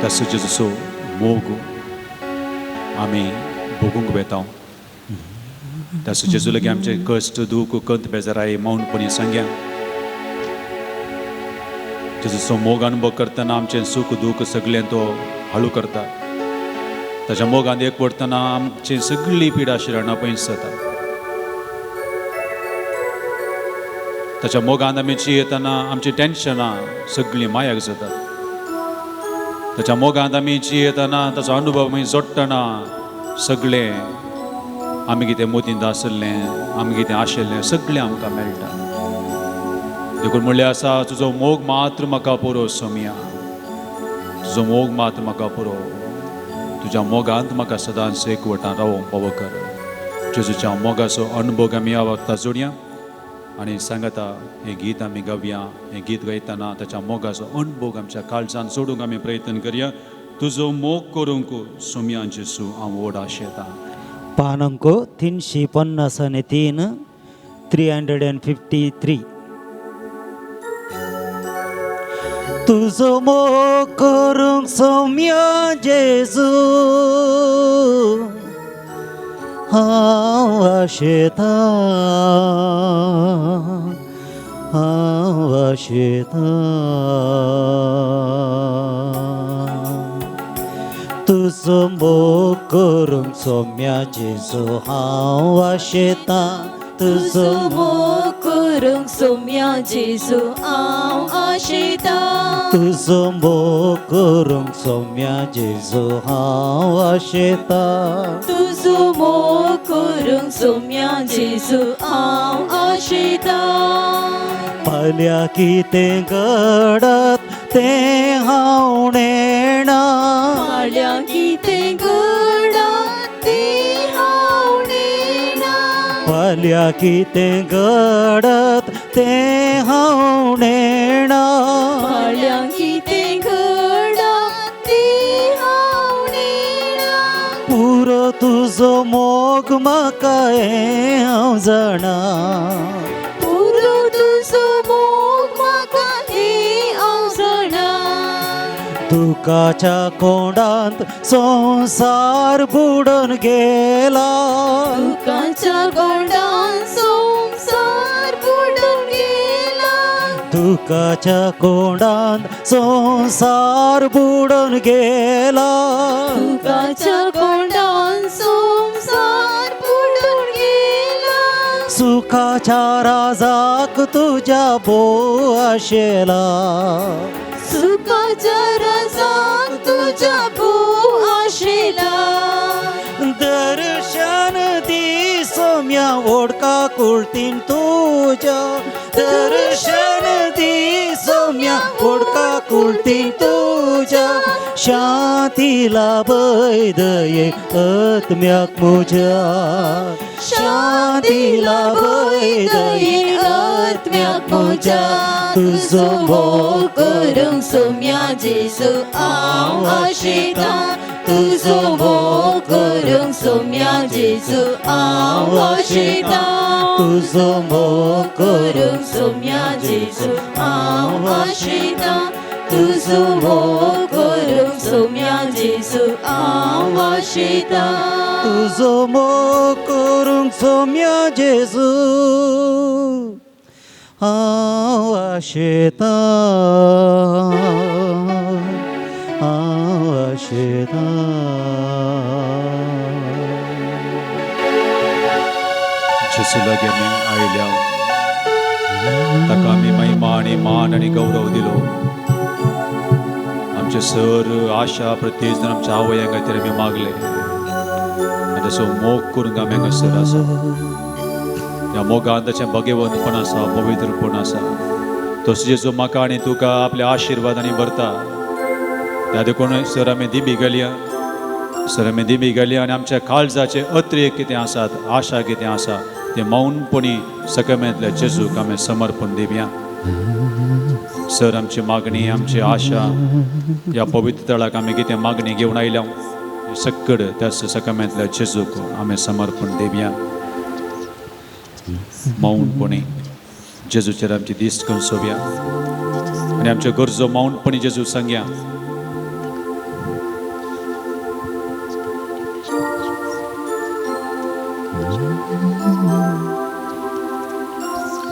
तसो जेजूचो मोग आमी भोगूंक वेता. तसो जेजू लागीं आमचे कश्ट दूख कंत बेजाराय मौनपणी सांग्या. जेजूचो मोग अनुभव करतना आमचें सूख दूख सगळें तो हाळू करता. ताच्या मोगान एक पडटना आमची सगळी पिडा शिराणां पयस जाता. ताच्या मोगान आमी जियेतना आमची टेन्शनां सगळीं मायाक जातात. ताच्या मोगान आमी जियेतना ताचो अनुभव आमी जोडटना सगळें आमी कितें मोतींत आसलें, आमी कितें आशिल्लें सगळें आमकां मेळटा. देखून म्हणलें आसा, तुजो मोग मात्र म्हाका पुरो सोमया, तुजो मोग मात्र म्हाका पुरो, तुज्या मोगांत म्हाका सदांच एकवटान रावोवंक पावो कर. जेजूच्या मोगाचो अनुभव आमी ह्या वखता जोडया आनी सांगता हें गीत आमी गावया. हें गीत गायतना ताच्या मोगाचो अनुभव आमच्या काळजान जोडूंक आमी प्रयत्न करया. तुजो मोग करूंक सोमया जेजू हांव व्हड आशेतां. पान अंक 353, 353. तुजो मोग करूंक सोम्या जेजू हांव आशेतां, हांव आशेतां. तुजो मोग करूंक सोम्या जेजू हांव आशेतां, तुजो तुजो मोग करूंक सोम्या जेजू हांव आशेतां. तुजो मोग करूंक सोम्या जेजू हांव आशेतां. तुजो मोग करूंक सोम्या जेजू हांव आशेतां. फाल्यां कितें घडत तें हांव नेणा. फाल्यां कितें घडत तें हांव नेणा. फाल्यां कितें घडत तें हांव नेणा. फाल्यां कितें घडत तें हांव नेणा. पुरो तुजो मोग म्हाका हें हांव जाणा. पुरो तुजो मोग म्हाका हें हांव जाणा. दुखाच्या कोंडांत संवसार बुडून गेला. दुखाच्या कोंडान संवसार बुडून गेला. दुखाच्या कोंडांत संवसार बुडून गेला. दुखाच्या कोंडान संवसार बुडून गेला. सुखाच्या राजाक तुज्या भोव आशेला. सुखाच्या रसाक तुज्या भोव आशेला. दर्शन दी सोम्या ओडका कुळतीन तुज्या. दर्शन दी सोम्या ओडका कुळतीन तुज्या. शांती लाभय दये आत्म्याक म्हज्या. शांती लाभय दये आत्म्याक म्हज्या. तुजो मोग करूंक सोम्या जेजू हांव आशेतां. तुजो मोग करूंक सोम्या जेजू हांव आशेतां. तुजो मोग करूंक सोम्या जेजू हांव आशेतां. तुजो मोग करूंक सोम्या जेजू हांव आशेतां. तुजो मोग करूंक सोम्या जेजू हांव आशेतां. हांव आशेतां. जेजू लागीं आमी आयल्या, ताका आमी महिमा आनी मान आनी गौरव दिलो. आमचे सर आशा प्रत्येक आमच्या आवयां खातीर आमी मागले आनी ताचो मोग करूंक आमी हांगासर आसा. ह्या मोगान ताचें भगेवंतपण आसा, पवित्रपण आसा. तसो जेजू म्हाका आनी तुका आपल्या आशिर्वादांनी भरता. त्या देखून सर आमी दिमी घालया, सर आमी दिमी घालया आनी आमच्या काळजाचे अत्रेक कितें आसात, आशा कितें आसा तें मौनपणी सकमेंतल्या जेजूक आमी समर्पण दिवया. सर आमची मागणी, आमची आशा ह्या पवित्र तळाक आमी कितें मागणी घेवन आयल्या सक्कड त्या सकामेंतल्या जेजूक आमी समर्पण दिवया. मौनपणी जेजूचेर आमची दिश्ट करून सोबया आनी आमच्यो गरजो मौनपणी जेजू सांगया.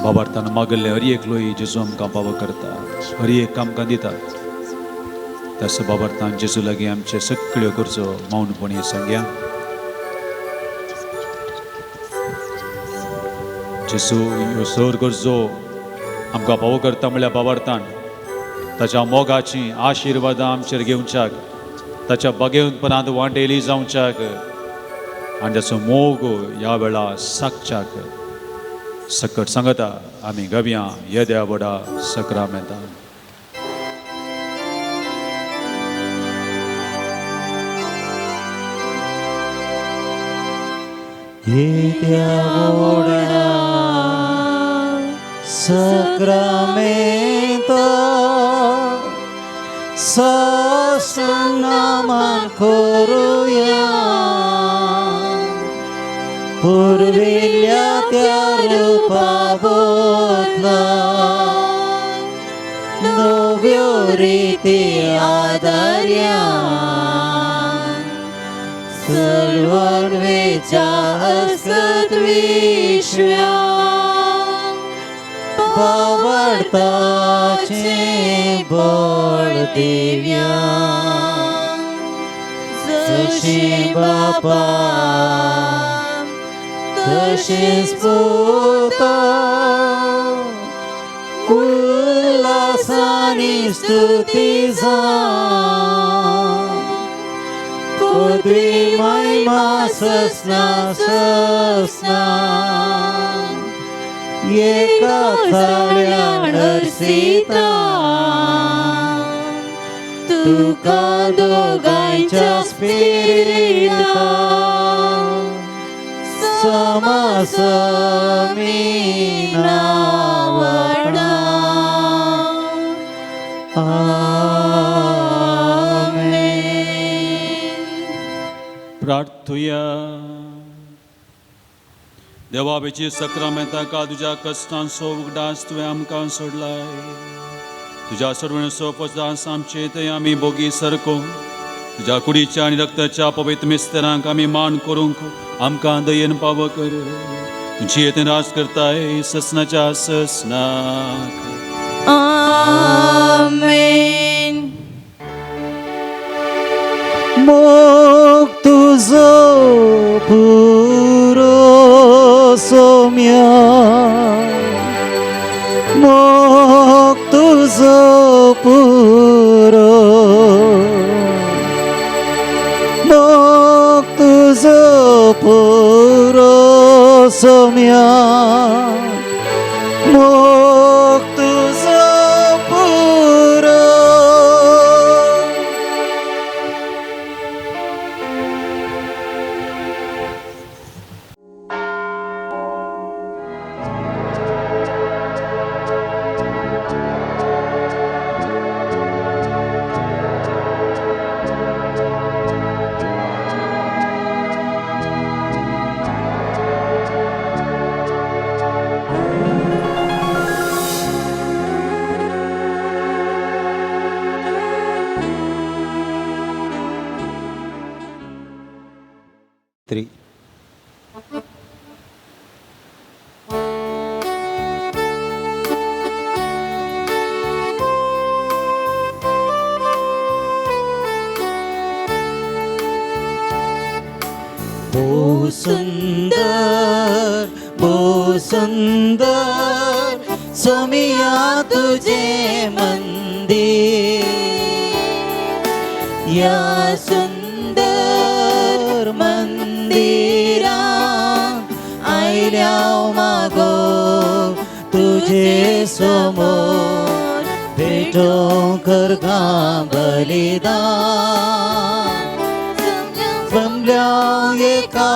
बाबार्थान मागल्ले हर एक लोही जेजू आमकां पावो करता, हर एक आमकां दिता. त्यास बाबार्थान जेजू लागीं आमचे सगळ्यो गरजो मौनपणी सांगया. जेजू ह्यो सर गरजो आमकां पावो करता म्हळ्यार बाबार्थान ताच्या मोगाची आशिर्वादां आमचेर घेवच्याक, ताच्या बगेवपणांत वांटेली जावच्याक आनी ताचो मोग ह्या वेळार सागच्याक सकट सांगता आमी गव्या येद्या व्हडा सक्रामेंतान. येद्या व्हडा सक्रामेंता साष्टांग करुया. पुर्विल्ल्या त्या रुपा बदला नव्यो रिती आदार्या सलवन वेच्या असत विश्व्या बावडताचे बळ दिव्या. जशी बापा तशीच पुता उल्हासानी स्तुती जावं पदवी महिमा ससना ससना एका चाळ्यान अर्सिता तुका दोगांयच्या स्पिरिता समासमीना आमेन. प्रार्थुया. देवाबेची सक्रामेंता तुज्या कश्टांचो उगडास तुवें आमकां सोडलाय. तुज्या सर्वणचो पदांस आमचे थंय आमी बोगी सरको तुज्या कुडीच्या आनी रक्ताच्या पवित्र मिस्तरांक आमी मान करूंक आमकां दयेन पावो कर. तुजी येते राज करताय ससनाच्या ससनाक. आमेन. मोग तुजो पुरो सोम्या, मोग तुजो पुरो, मोग तुजो पुरो सोम्या, मोग तुजो पुरो. 3. भोव सुंदर, भोव सुंदर सोमिया तुझे मंदिर, या सुंदर मंदिरा आयल्या मागो तुझे समोर भेटोवंक करगा बलिदान जमल्या एका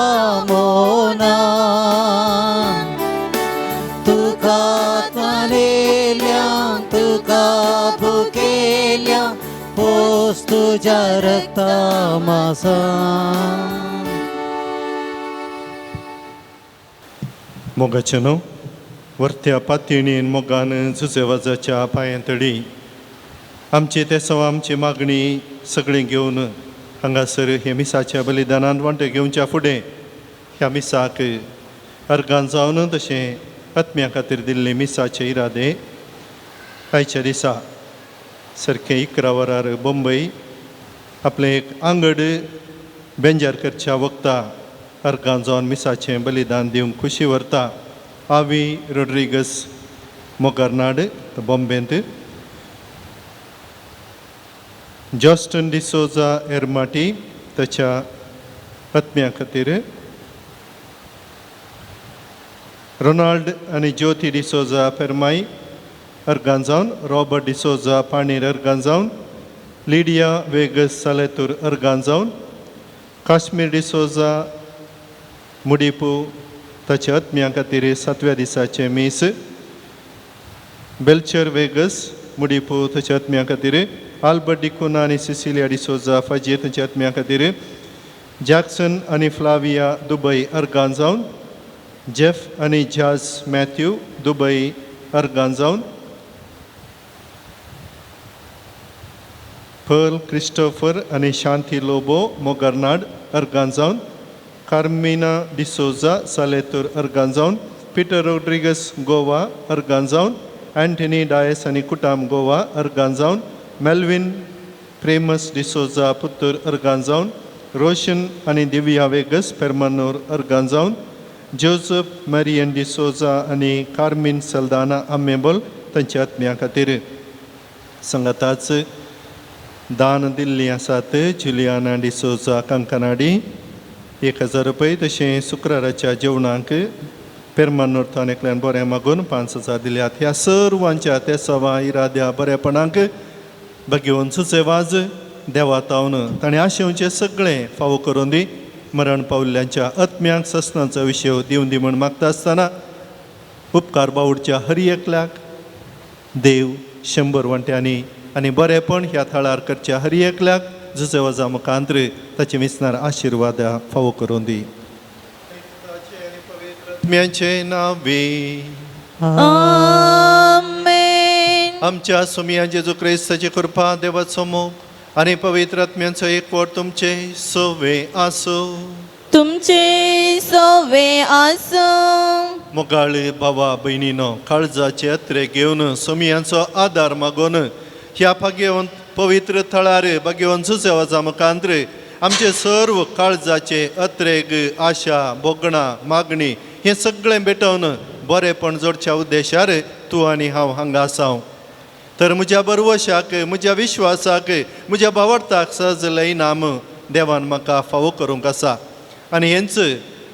मोना तुका त्वरेल्या तुका भुकेल्या पोस तुज्या रक्ता मासा. मोगाचें न्हू वरत्या पातयणीन मोगान जुजेवाजाच्या पांयां तडी आमची तेसव आमची मागणी सगळीं घेवन हांगासर हे मिसाच्या बलिदानान वांटो घेवच्या फुडें ह्या मिसाक अर्गान जावन तशें आत्म्या खातीर दिल्ले मिसाचे इरादे. आयच्या दिसा सारकें 11 वरार बंबय आपलें एक आंगड बेंजार करच्या वखता अर्गान जावन मिसाचें बलिदान दिवंक खुशी व्हरता आवी रोड्रिगस मोगरनाड बॉम्बेंत, जॉस्टन डिसोजा एरमाटी ताच्या आत्म्या खातीर, रोनाल्ड आनी ज्योती डिसोजा फेरमाई अर्गान जावन, रॉबर्ट डिसोजा पाणीर अर्गान जावन, लिडिया वेगस सालेतूर अर्गान जावन, काश्मीर डिसोजा मुडीपू ताच्या आत्म्या खातीर सातव्या दिसाचें मीस, बेल्चर वेगस मुडीपू ताच्या आत्म्या खातीर, आल्बर्ट डिकुना आनी सिसिलिया डिसोजा फाजीर ताच्या आत्म्या खातीर, जॅक्सन आनी फ्लाविया दुबय अर्गान जावन, जेफ आनी जाज मॅथ्यू दुबय अर्गान जावन, पर्ल क्रिस्टोफर आनी शांती लोबो मोगरनाड अर्गान जावन, कार्मिना डिसोजा सालेतूर अर्गान जावन, पिटर रोड्रिगस गोवा अर्गान जावन, अँटनी डायस आनी कुटाम गोवा अर्गान जावन, मेल्विन प्रेमस डिसोजा पुत्तूर अर्गान जावन, रोशन आनी दिव्या वेगस पेरमानूर अर्गान जावन, जोजफ मरियन डिसोजा आनी कार्मिन सल्दाना आम्मेबोल तांच्या आत्म्या खातीर. सांगाताच दान दिल्ली आसात जुलियाना डिसोजा कांकनाडी 1000 रुपये, तशें शुक्राराच्या जेवणाक पेरमानोर्थान एकल्यान बरें मागून 5000 दिल्यात. ह्या सर्वांच्या त्या सवा इराद्या बरेपणाक भगेवन सुचेवाज देवा तावन ताणें आशेवचें सगळें फावो करून दी. मरण पावल्ल्यांच्या आत्म्यांक ससनाचो विशय दिवन दी म्हण मागता आसतना उपकार बावडच्या हर एकल्याक देव 100 वांट्यांनी आनी बरेपण ह्या थळार करच्या हर एकल्याक जुजेवजा मुखांत्र ताचे विसणार आशिर्वादा फावो करून दी. आत्म्याचे नावे आमेन. आमच्या सुमिया जेजू क्रिस्ताची कृपा, देवाचो मोग आनी पवित्र आत्म्यांचो एकवट तुमचे सोवे आसूं. तुमचे सोवे आसूं. मोगाळ भावा भयणीनो, काळजाचे अत्रे घेवन सोमियांचो आदार मागून ह्या भाग्यवंत पवित्र थळार भाग्यवंत सुसेवाचा मुखांत्र आमचे सर्व काळजाचे अत्रेग, आशा, भोगणां, मागणी हें सगळें भेटोवन बरेपण जोडच्या उद्देशार तूं आनी हांव हांगा आसाव. तर म्हज्या बरवशाक, म्हज्या विश्वासाक, म्हज्या भावार्थाक सहज इनाम देवान म्हाका फावो करूंक आसा. आनी हेंच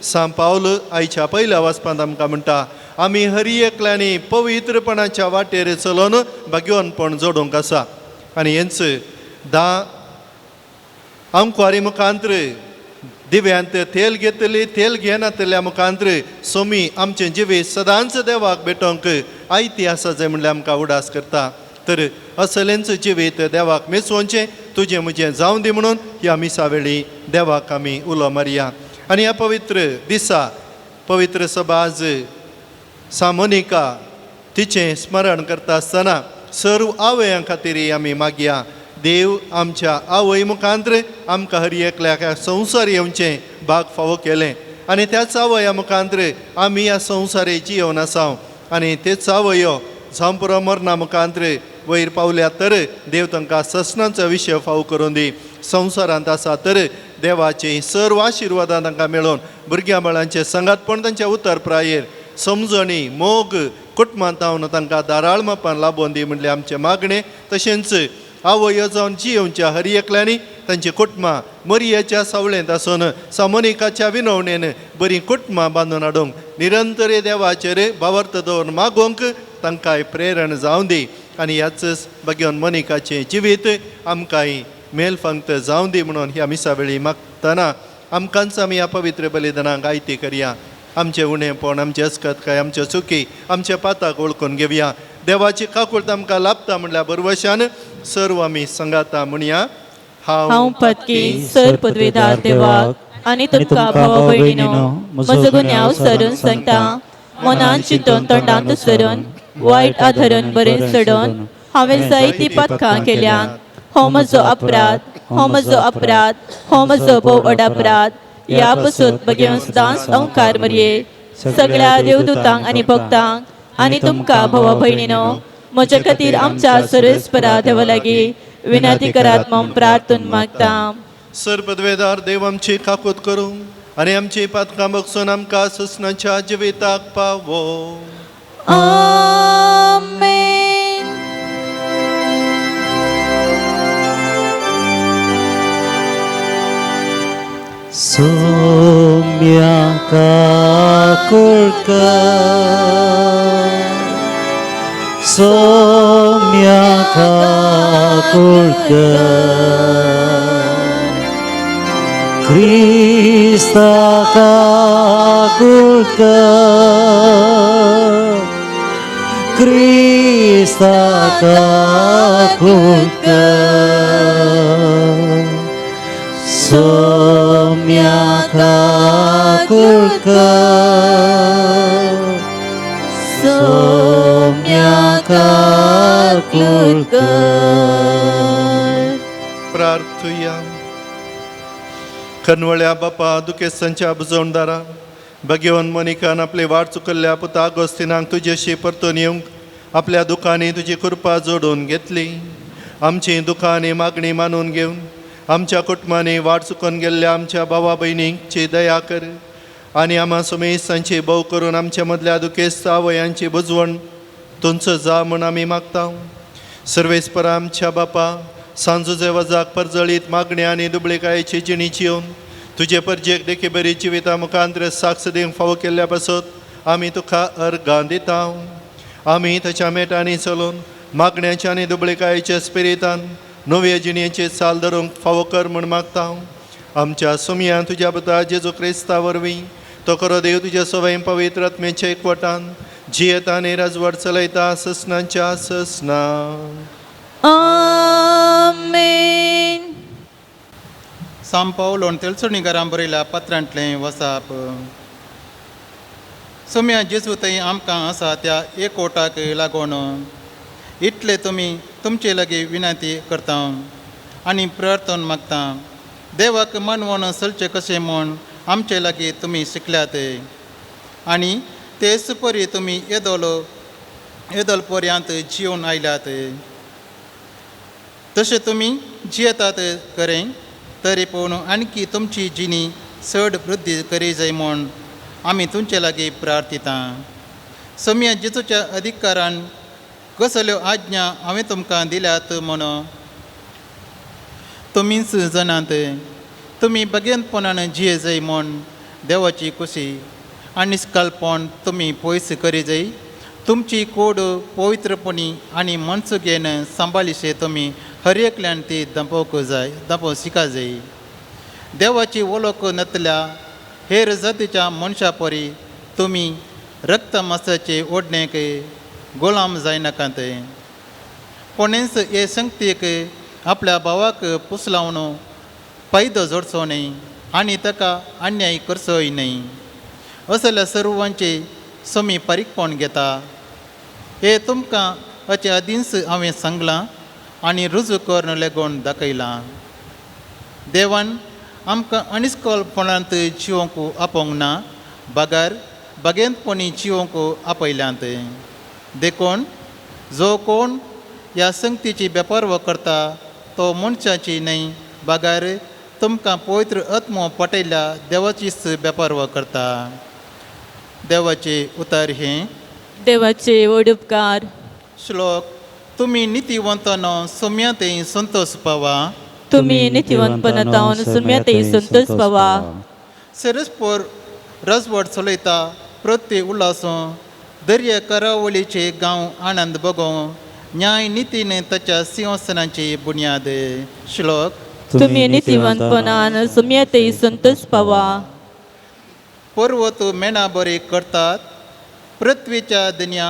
सांत पावल आयच्या पयल्या वाचपांत आमकां म्हणटा, आमी हरी एकल्यांनी पवित्रपणाच्या वाटेर चलोवन भाग्यवनपण जोडूंक आसा. आनी हेंच धा आमकुवारी मुखांत्र दिव्यांत तेल घेतली, तेल घेनातल्या मुखांत्र सोमी आमचें जिवीत सदांच देवाक भेटोवंक आयती आसा जाय म्हणल्यार आमकां उडास करता. तर असलेंच जिवीत देवाक मेचोवचें तुजें म्हजें जावं दी म्हणून ह्या मिसा वेळी देवाक आमी उलो मारया. आनी ह्या पवित्र दिसा पवित्र सभाज सामोनिका तिचें स्मरण करता आसतना सर्व आवयां खातीर आमी मागया. देव आमच्या आवय मुखांत्र आमकां हर एकल्याक ह्या संवसार येवचें भाग फावो केलें आनी त्याच आवया मुखांत्र आमी ह्या संवसारे जियोवन आसाव. आनी तेच आवयो जावं पुरो मरणा मुखांत्र वयर पावल्या तर देव तांकां ससनाचो विशय फावो करून दी. संवसारांत आसा तर देवाची सर्व आशिर्वादां तांकां मेळोवन भुरग्यां बाळांचें सांगातपण तांच्या उतर प्रायेर समजणी मोग कुटुंबांत हांव तांकां दाराळ मापान लाबोवन दी म्हणलें आमचें मागणें. तशेंच आवयो जावन जियोवच्या हर एकल्यांनी तांची कुटुंबां मरियेच्या सावळेंत आसून सामोनिकाच्या विनवणेन बरीं कुटुंबां बांदून हाडूंक निरंतर देवाचेर भावार्थ दवरून मागोवंक तांकांय प्रेरण जावं दी. आनी ह्याच भाग्यवन मोनिकाचें जिवीत आमकांय मेल फांगत जावं दी म्हणून ह्या मिसा वेळी मागतना आमकांच आमी ह्या पवित्र बलिदानाक आयती करया. आमचें उणेपण, आमचें अस्कतकाय, आमच्यो चुकी, आमच्या पाताक वळखून घेवया. देवाची काकूळत आमकां लाभता म्हणल्यार बरवशान सर्व आमी सांगाता म्हणया. हांव पदकी सर पदवेदार देवाक आनी तुमकां भाव भयणीनो म्हजो गुन्यांव सरून सांगता. मनान चिंतून तोंडांत सरून वायट आधरून बरें सोडून हांवें जायतीं पथकां केल्यांत. हो म्हजो अपराध, हो म्हजो अपराध, हो म्हजो भोव व्हड अपराध. ह्या पसून बगेवन सदांच अंकार मरये सगळ्या देवदूतांक आनी भक्तांक आनी तुमकां भावा भयणीनो म्हज्या खातीर आमच्या सर्वेस्परा देवा लागीं विनंती करात म्हूण प्रार्थून मागता. सर पदवेदार देव आमची काकूत करूं आनी आमची पातकां बगसून आमकां सुसनाच्या जिविताक पावो. आमेन. सौम्या काकुळकर, सौम्या काकुळकर, क्रिस्ता काकुळकर, क्रिस्ता काकुळकर, सौम्या काकुळकर, सौम्या काकुळकर. प्रार्थुया. खनवळ्या बापा दुखेस्तांच्या बुजवणदारा भगेवन मोनिकान आपली वाट चुकल्ल्या पुता आगोस्तिनाक तुजेशी परतून येवंक आपल्या दुखांनी तुजी कृपा जोडून घेतली. आमची दुखां आनी मागणी मानून घेवन आमच्या कुटुंबांनी वाट चुकून गेल्ल्या आमच्या भावा भयणींची दया कर आनी आमा सुमेस्तांची भोव करून आमच्या मदल्या दुखेस्त आवयांची बुजवण तुमचो जा म्हूण आमी मागता. सर्वेस्पर आमच्या बापा, सांजो वजाक परजळीत मागण्या आनी दुबळेकायेची जिणीची येवन तुजे परजेक देखी बरी जिविता मुखांतर साक्ष दिवंक फावो केल्ल्या पासत आमी तुका अर्गां दिता. आमी ताच्या मेटांनी चलून मागण्याच्या आनी दुबळेकायेच्या स्पिरितान नव्या जिणेचे चाल धरूंक फावो कर म्हूण मागता. आमच्या सुमयान तुज्या पुता जेजू क्रिस्ता वरवीं तो खरो देव तुज्या सवय पवित्र आत्म्याच्या एकवटान जियेता आनी राजवट चलयता ससनांच्या ससना. आमेन. सांव पावलोन तेलसणीकारां बरयल्या पत्रांतलें वसाप. सोम्या जेजू थंय आमकां आसा त्या एकवटाक लागून इतले तुमी तुमचे लागीं विनंती करता आनी प्रार्थन मागता. देवाक मनवण चलचें कशें म्हूण आमचे लागीं तुमी शिकल्यात आनी ते सुपरी तुमी येदोल येदोल पर्यांत जिवन आयल्यात. तशें तुमी जियेतात खरें, तरी पूण आणखी तुमची जिणी चड वृद्धी करी जाय म्हूण आमी तुमचे लागीं प्रार्थिता. सोम्या जेजूच्या अधिकारान कसल्यो आज्ञा हांवें तुमकां दिल्यात म्हूण तुमीच जाणात. तुमी बगेनपणान जिये जाय म्हूण देवाची खुशी आनी निस्कालपण तुमी पयस करी जाय. तुमची कोड पवित्रपणी आनी मनसुगेन सांबाळिशे तुमी हर एकल्यान ती दपोवंक जाय, दपोवंक शिका जाय. देवाची वळख नातल्या हेर जातीच्या मनशा परी तुमी रक्तमासाचे ओडणेक गुलाम जायनाकात. कोणेंच हे संगतीक आपल्या भावाक पुसलावन फायदो जोडचो न्हय आनी ताका अन्याय करचोय न्हय. असल्या सर्वांचे समी पारीकपण घेता. हे तुमकां हाचे आदींच हांवें सांगलां आनी रुजू करून लेगून दाखयलां. देवान आमकां अनिस्कलपणांत जिवंक आपोवंक ना, बगर बागेंतपणी जिवंक आपयल्यांत. देखून जो कोण ह्या संगतीची बेपर्व करता तो मनशाची न्हय बगर तुमकां पवित्र आत्मो पटयल्या देवाचीच बेपर्व करता. देवाचे उतर हें. देवाचे व्हड उपकार. श्लोक. तुमी नितीवंतानो सोम्यांतय संतोष पावा. तुमी नितीवंतपणांत सुम्यातय संतोष पावा. सरसपोर रजवट चलयता प्रत्यय उल्हासो दर्या करावळीचे गांव आनंद बगो न्याय नितीन ताच्या सिंहासनाची बुन्याद. श्लोक. तुमी नितीवंतपणान सुम्यातय संतोष पावा. पर्वत मेणा बरी करतात पृथ्वीच्या दन्या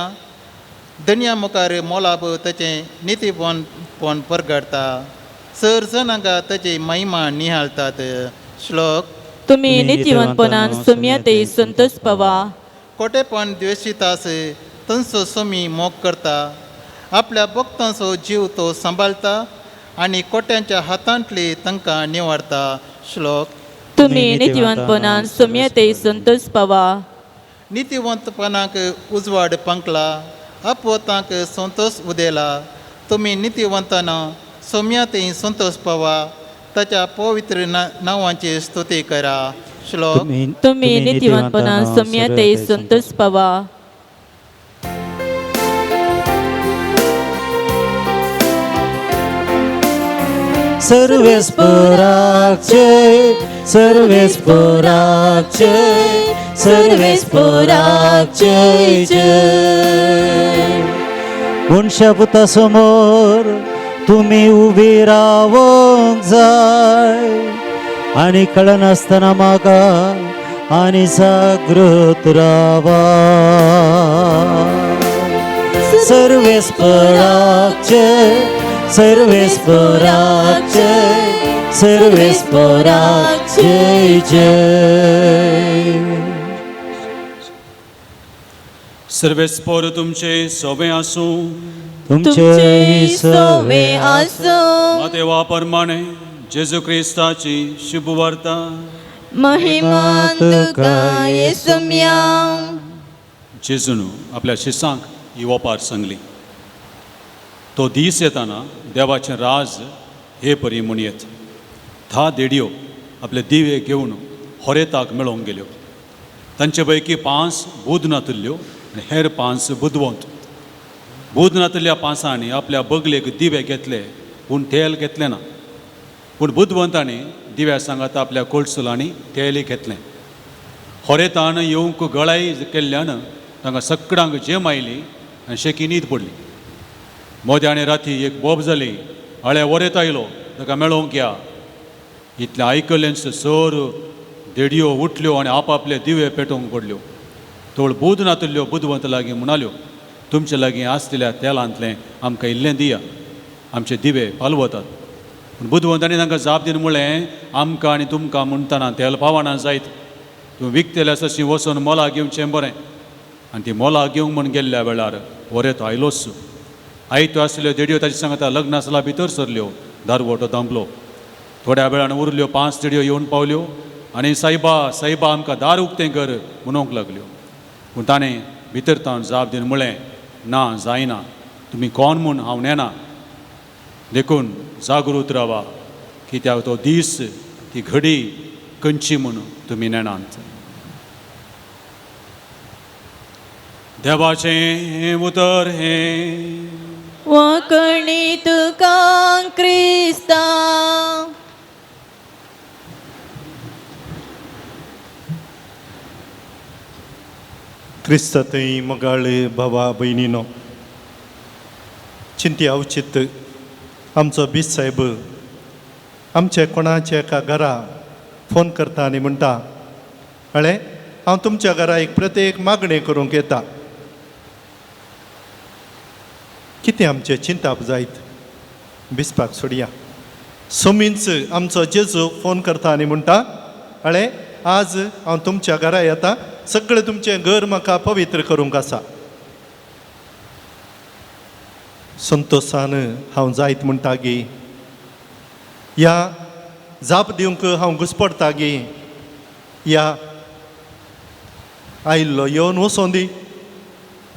दन्या मुखार मोलाब ताचें नितीपण परगडटा. सर जनांगा ताची महिमा निहाळतात. श्लोक. तुमी नितीवंतपणान सुम्यातय संतोष पावा. कोटेपण द्वेशितास तांचो सोमी मोग करता. आपल्या भक्तांचो जीव तो सांबाळटा आनी कोट्यांच्या हातांतली तांकां निवारता. श्लोक. तुमी नितीवंतपणान सुम्यातय संतोष पावा. नितीवंतपणाक उजवाड पंकला अपवतांक संतोष उदेला. तुमी नितीवंताना सोम्यातय संतोष पावा. ताच्या पवित्र नांवाची स्तुती करा. श्लोक. तुमी नितीवंतपणान सुम्यातय संतोष पावा. सर्वेस्पराक जय, सर्वेस्पराक जय, सर्वेस्पराक जय जय. मनशा समोर तुमी उबी रावंक जाय आनी कळनासतना म्हाका आनी जागृत रावा. सर्वेस्पराक जय, सर्वेस्पराक जय, सर्वेस्पराक जय जय. सर्वेस्पर तुमचे सोबे आसूं. तुमचे सोवे आसूं. देवा प्रमाणे जेजू क्रिस्ताची शुभवार्ता. महिमा तुका येसुम्या. जेजून आपल्या शिसांक ही ओपार सांगली. तो दीस येताना देवाचें राज हे परी म्हूण येत. 10 देडयो आपले दिवे घेवन होरेताक मेळोवंक गेल्यो. तांचे पैकी 5 बुद नातिल्ल्यो आनी हेर 5 बुदवंत. बूद नातल्या पांसांनी आपल्या बगलेक दिवे घेतले पूण तेल घेतलें ना, पूण बुदवंतांनी दिव्या सांगात आपल्या कोळसुलांनी तेलय घेतलें. होरेतान येवंक गळाय केल्ल्यान तांकां सगळ्यांक जेम आयली आनी शेकी न्हीद पडली. मोद्या आनी राती एक बोब जाली, आळ्या वरेत आयलो, ताका मेळोवंक या. इतलें आयकल्लेंच सर देडयो उठल्यो आनी आपआपले दिवे पेटोवंक पडल्यो. तोळ बूद नातल्यो बुदवंत लागीं म्हणाल्यो, तुमचे लागीं आसलेल्या तेलांतलें आमकां इल्लें दिया, आमचे दिवे पालवतात. पूण बुदवंतांनी तांकां जाप दिवन म्हळें, आमकां आनी तुमकां म्हणटना तेल पावना जायत, तूं विकतले आसा तशी वचून मोला घेवचें बरें. आनी ती मोला घेवंक म्हूण गेल्ल्या वेळार वरेत आयलोच. आयत्यो आसल्यो देडयो ताचे सांगता लग्न आसला भितर सरल्यो, दारवटो धांपलो. थोड्या वेळान उरल्यो 5 देडयो येवन पावल्यो आनी सायबा सायबा आमकां दार उक्तें कर म्हणूंक लागल्यो. पूण ताणें भितर तावन जाप दिवन म्हळें, ना जायना, तुमी कोण म्हूण हांव नेना, देखून जागृत रावा, कित्याक तो दीस ती घडी खंयची म्हूण तुमी नेणात. देवाचें उतर हें. वांकणी तुका क्रिस्ता. क्रिस्ता थंय मोगाळ भावा भयणीनो, चिंती अवचित आमचो बीस साहेब आमचे कोणाचे एका घरा फोन करता आनी म्हणटा, अळे हांव तुमच्या घरा एक प्रत्येक मागणें करूंक येता, कितें आमचें चिंताप जायत बिस्पाक सोडया. सोमींच आमचो जेजू फोन करता आनी म्हणटा, अळे आज हांव तुमच्या घरा येता, सगळें तुमचें घर म्हाका पवित्र करूंक आसा. संतोशान हांव जायत म्हणटा गी, या जाप दिवंक हांव घुसपडटा गी, या आयिल्लो येवन वचों दी,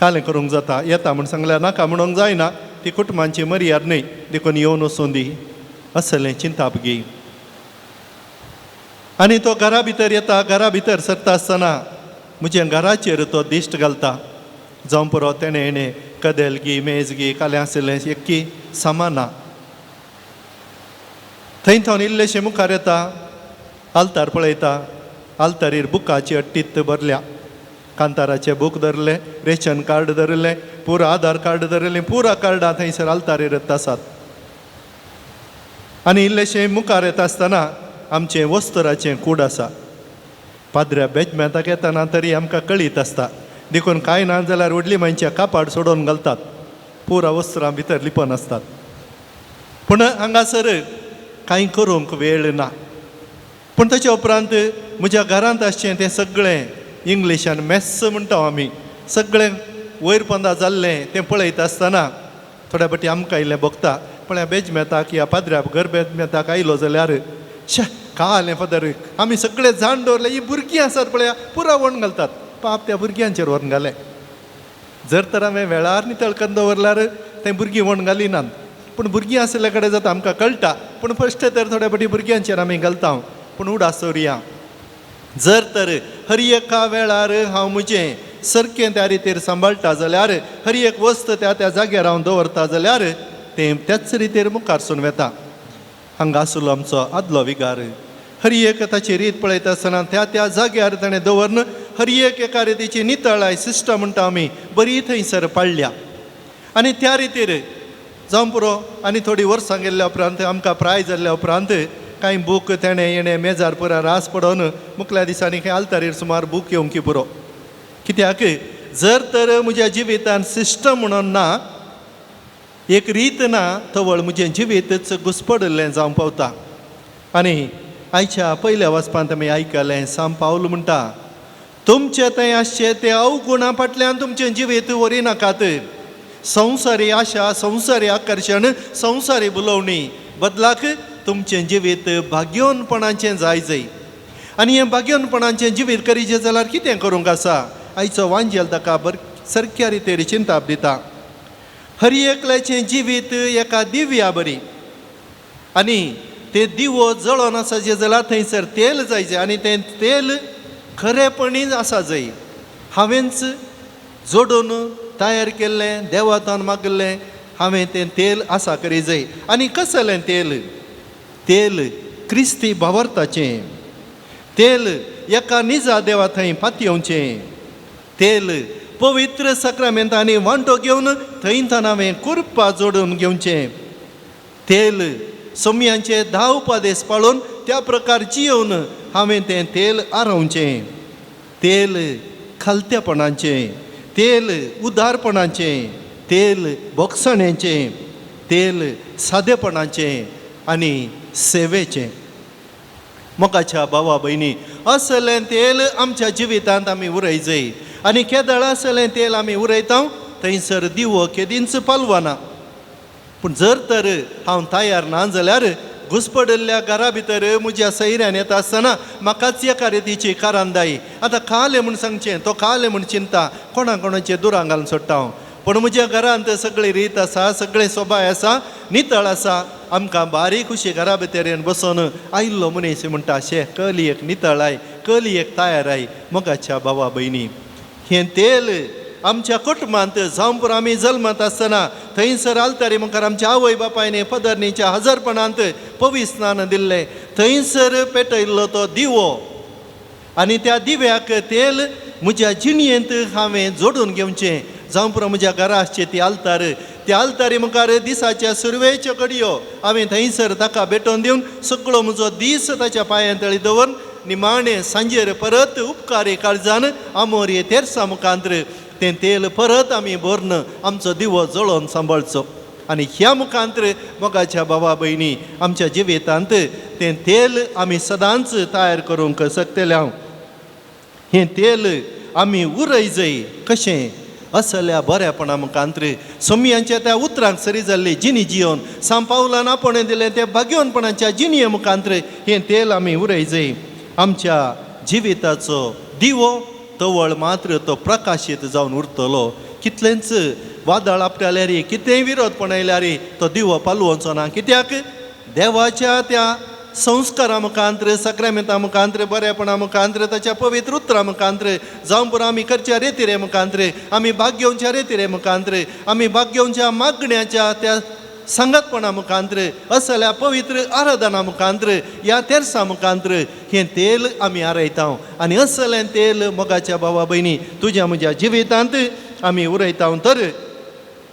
कालें करूंक जाता, येता म्हूण सांगल्यार नाका म्हणूंक जायना, ती कुटुंबांची मर्याद न्हय, देखून येवन वचों दी असलें चिंताप गी. आनी तो घरा भितर येता, घरा भितर सरता आसतना म्हज्या घराचेर तो दिश्ट घालता, जावं पुरो तेणें हेणें कदेल गी मेज गी कालें आशिल्लें एक्की सामान ना. थंय थंय इल्लेशें मुखार येता, आल्तार पळयता, आल्तारीर बुकाची अट्टीत भरल्या, कांताराचे बूक धरले, रेशन कार्ड धरलें, पुरा आधार कार्ड धरलें, पुरा कार्डां थंयसर आल्तारीर आसात. आनी इल्लेशें मुखार येता आसतना आमचें वस्तुराचें कूड आसा. पाद्र्या बेजमेंताक येतना तरी आमकां कळीत आसता, देखून कांय ना जाल्यार व्हडली मनशां कापाड सोडोवन घालतात, पुरा वस्त्रां भितर लिपोन आसतात. पूण हांगासर कांय करूंक वेळ ना. पूण ताच्या उपरांत म्हज्या घरांत आसचें तें सगळें इंग्लिशान मेस्स म्हणटा आमी, सगळें वयर पोंदा जाल्लें तें पळयता आसतना थोड्या फावटी आमकां इल्लें भोगता, पळया बेजमेताक या पाद्र्या घर बेजमेताक आयलो जाल्यार शे कालें फादर आमी सगळे जाण दवरले, ही भुरगीं आसात पळया पुरा व्हरून घालतात, पाप त्या भुरग्यांचेर व्हरून घालें. जर तर हांवें वेळार नितळ करून दवरल्यार तें भुरगीं व्हरून घालिनात, पूण भुरगीं आशिल्ल्या कडेन जाता आमकां कळटा, पूण फस्ट तर थोड्या फावटी भुरग्यांचेर आमी घालता. पूण उडास दवरुया, जर तर हर एका वेळार हांव म्हजें सारकें त्या रितीर सांबाळटा जाल्यार, हर एक वस्त त्या त्या जाग्यार हांव दवरता जाल्यार तें त्याच रितीर मुखार वता. हांगा आसलो आमचो आदलो विगार, हर एक ताची रीत पळयता आसतना त्या त्या जाग्यार ताणें दवरन हर एक एका रितीची नितळाय सिस्टम म्हणटा आमी बरी थंयसर पाळ्ळ्या. आनी त्या रितीर जावं पुरो. आनी थोडीं वर्सां गेल्ल्या उपरांत आमकां प्राय जाल्ल्या उपरांत कांय बूक तेणें येणें मेजार पुरा रास पडोवन मुखल्या दिसांनी खंय आल्तारीर सुमार बूक येवंक पुरो. कित्याक जर तर म्हज्या जिवितान सिस्टम म्हणून ना, एक रीत ना, तवळ म्हजें जिवीतच घुसपडिल्लें जावंक पावता. आनी आयच्या पयल्या वाचपांत आमी आयकलें सांव पावल म्हणटा, तुमचें थंय आसचें ते अवगुणा फाटल्यान तुमचें जिवीत व्हरी नाकात. संवसारी आशा, संवसारी आकर्शण, संवसारी बुलोवणी बदलाक तुमचें जिवीत भाग्योनपणाचें जाय जाय. आनी हें भाग्योनपणाचें जिवीत करीचें जाल्यार कितें करूंक आसा? आयचो वांजेल ताका बर सारक्या रितीर चिंताप दिता. हर एकल्याचें जिवीत एका दिव्या बरी, आनी ते दिवो जळोन आसा जें जाल्यार थंयसर तेल जाय जाय, आनी तें तेल खरेपणी आसा जाय. हांवेंच जोडून तयार केल्लें देवातान मागिल्लें हांवें तें तेल आसा करी जाय. आनी कसलें तेल? तेल क्रिस्ती भावार्थाचें, तेल एका निजा देवा थंय पातयेवचें, तेल पवित्र साक्रामेंतांनी वांटो घेवन थंय हांवें कुरपा जोडून घेवचें, तेल सोम्यांचे 10 उपादेश पाळून त्या प्रकार जियोवन हांवें तें तेल आरोवचें, तेल खालतेपणाचें, तेल उदारपणाचें, तेल बोगसण्याचें, तेल सादेपणाचें आनी सेवेचें. मोगाच्या भावा भयणी, असलें तेल आमच्या जिवितांत आमी उरय जाय. आनी केदळ असलें तेल आमी उरयता थंयसर दिवो केदींच पालवना. पूण जर तर हांव तयार ना जाल्यार घुसपडिल्ल्या घरा भितर म्हज्या सैऱ्यान येता आसतना म्हाकाच एका रितीची कारांदाई. आतां खालें म्हूण सांगचें, तो खालें म्हूण चिंता कोणा कोणाचें दुरां घालून सोडटा हांव. पूण म्हज्या घरांत सगळी रीत आसा, सगळें सोबाय आसा, नितळ आसा. आमकां बारीक खुशी घरा भितर येवन बसून आयिल्लो मनीस म्हणटा, शे कली एक नितळाय, कली एक तयाराय. मोगाच्या भावा भयणी, हें तेल आमच्या कुटुंबांत जावं पुरो आमी जल्मांत आसतना थंयसर आलतारी मुखार आमच्या आवय बापायने पदरणीच्या हजारपणांत पविस्नान दिल्लें, थंयसर पेटयल्लो तो दिवो आनी त्या दिव्याक तेल म्हज्या जिणयेंत हांवें जोडून घेवचें. जावं पुरो म्हज्या घरा आसचें ती आलतार, त्या आलतारी मुखार दिसाच्या सुरवेच्यो घडयो हांवें थंयसर ताका भेटोवन दिवन सगळो म्हजो दीस ताच्या पांयां तळी दवरून निमाणें सांजेर परत उपकारी काळजान आमोरी तेरसा मुखांत तें तेल परत आमी भरून आमचो दिवो जळोवन सांबाळचो. आनी ह्या मुखांत मोगाच्या भावा भयणी आमच्या जिवितांत तें तेल आमी सदांच तयार करूंक शकतले. हांव हें तेल आमी उरय जाय कशें? असल्या बऱ्यापणा मुखांत सोमयांच्या त्या उतरांक सरी जाल्ली जिणी जियोन सांपावलान आपणें दिलें त्या भाग्यवनपणाच्या जिणये मुखांत हें तेल आमी उरय जाय. आमच्या जिविताचो दिवो तवळ मात्र तो प्रकाशीत जावन उरतलो. कितलेंच वादळ आपल्याल्यार, कितेंय विरोधपण आयल्यार तो दिवो पालवचो ना. कित्याक? देवाच्या त्या संस्कारा मुखांत, साक्रामेंता मुखांत, बरेपणा मुखांत, ताच्या पवित्र उतरां मुखांत, जावं पुरो आमी करच्या रेतिरे मुखांत, आमी भाग घेवच्या रेतिरे मुखांत, आमी भाग घेवच्या मागण्याच्या त्या सांगातपणा मुखांत, असल्या पवित्र आराधना मुखांत, ह्या तेरसा मुखांत हें तेल आमी आरयता. आनी असलें तेल मोगाच्या भावा भयणी तुज्या म्हज्या जिवितांत आमी उरयता तर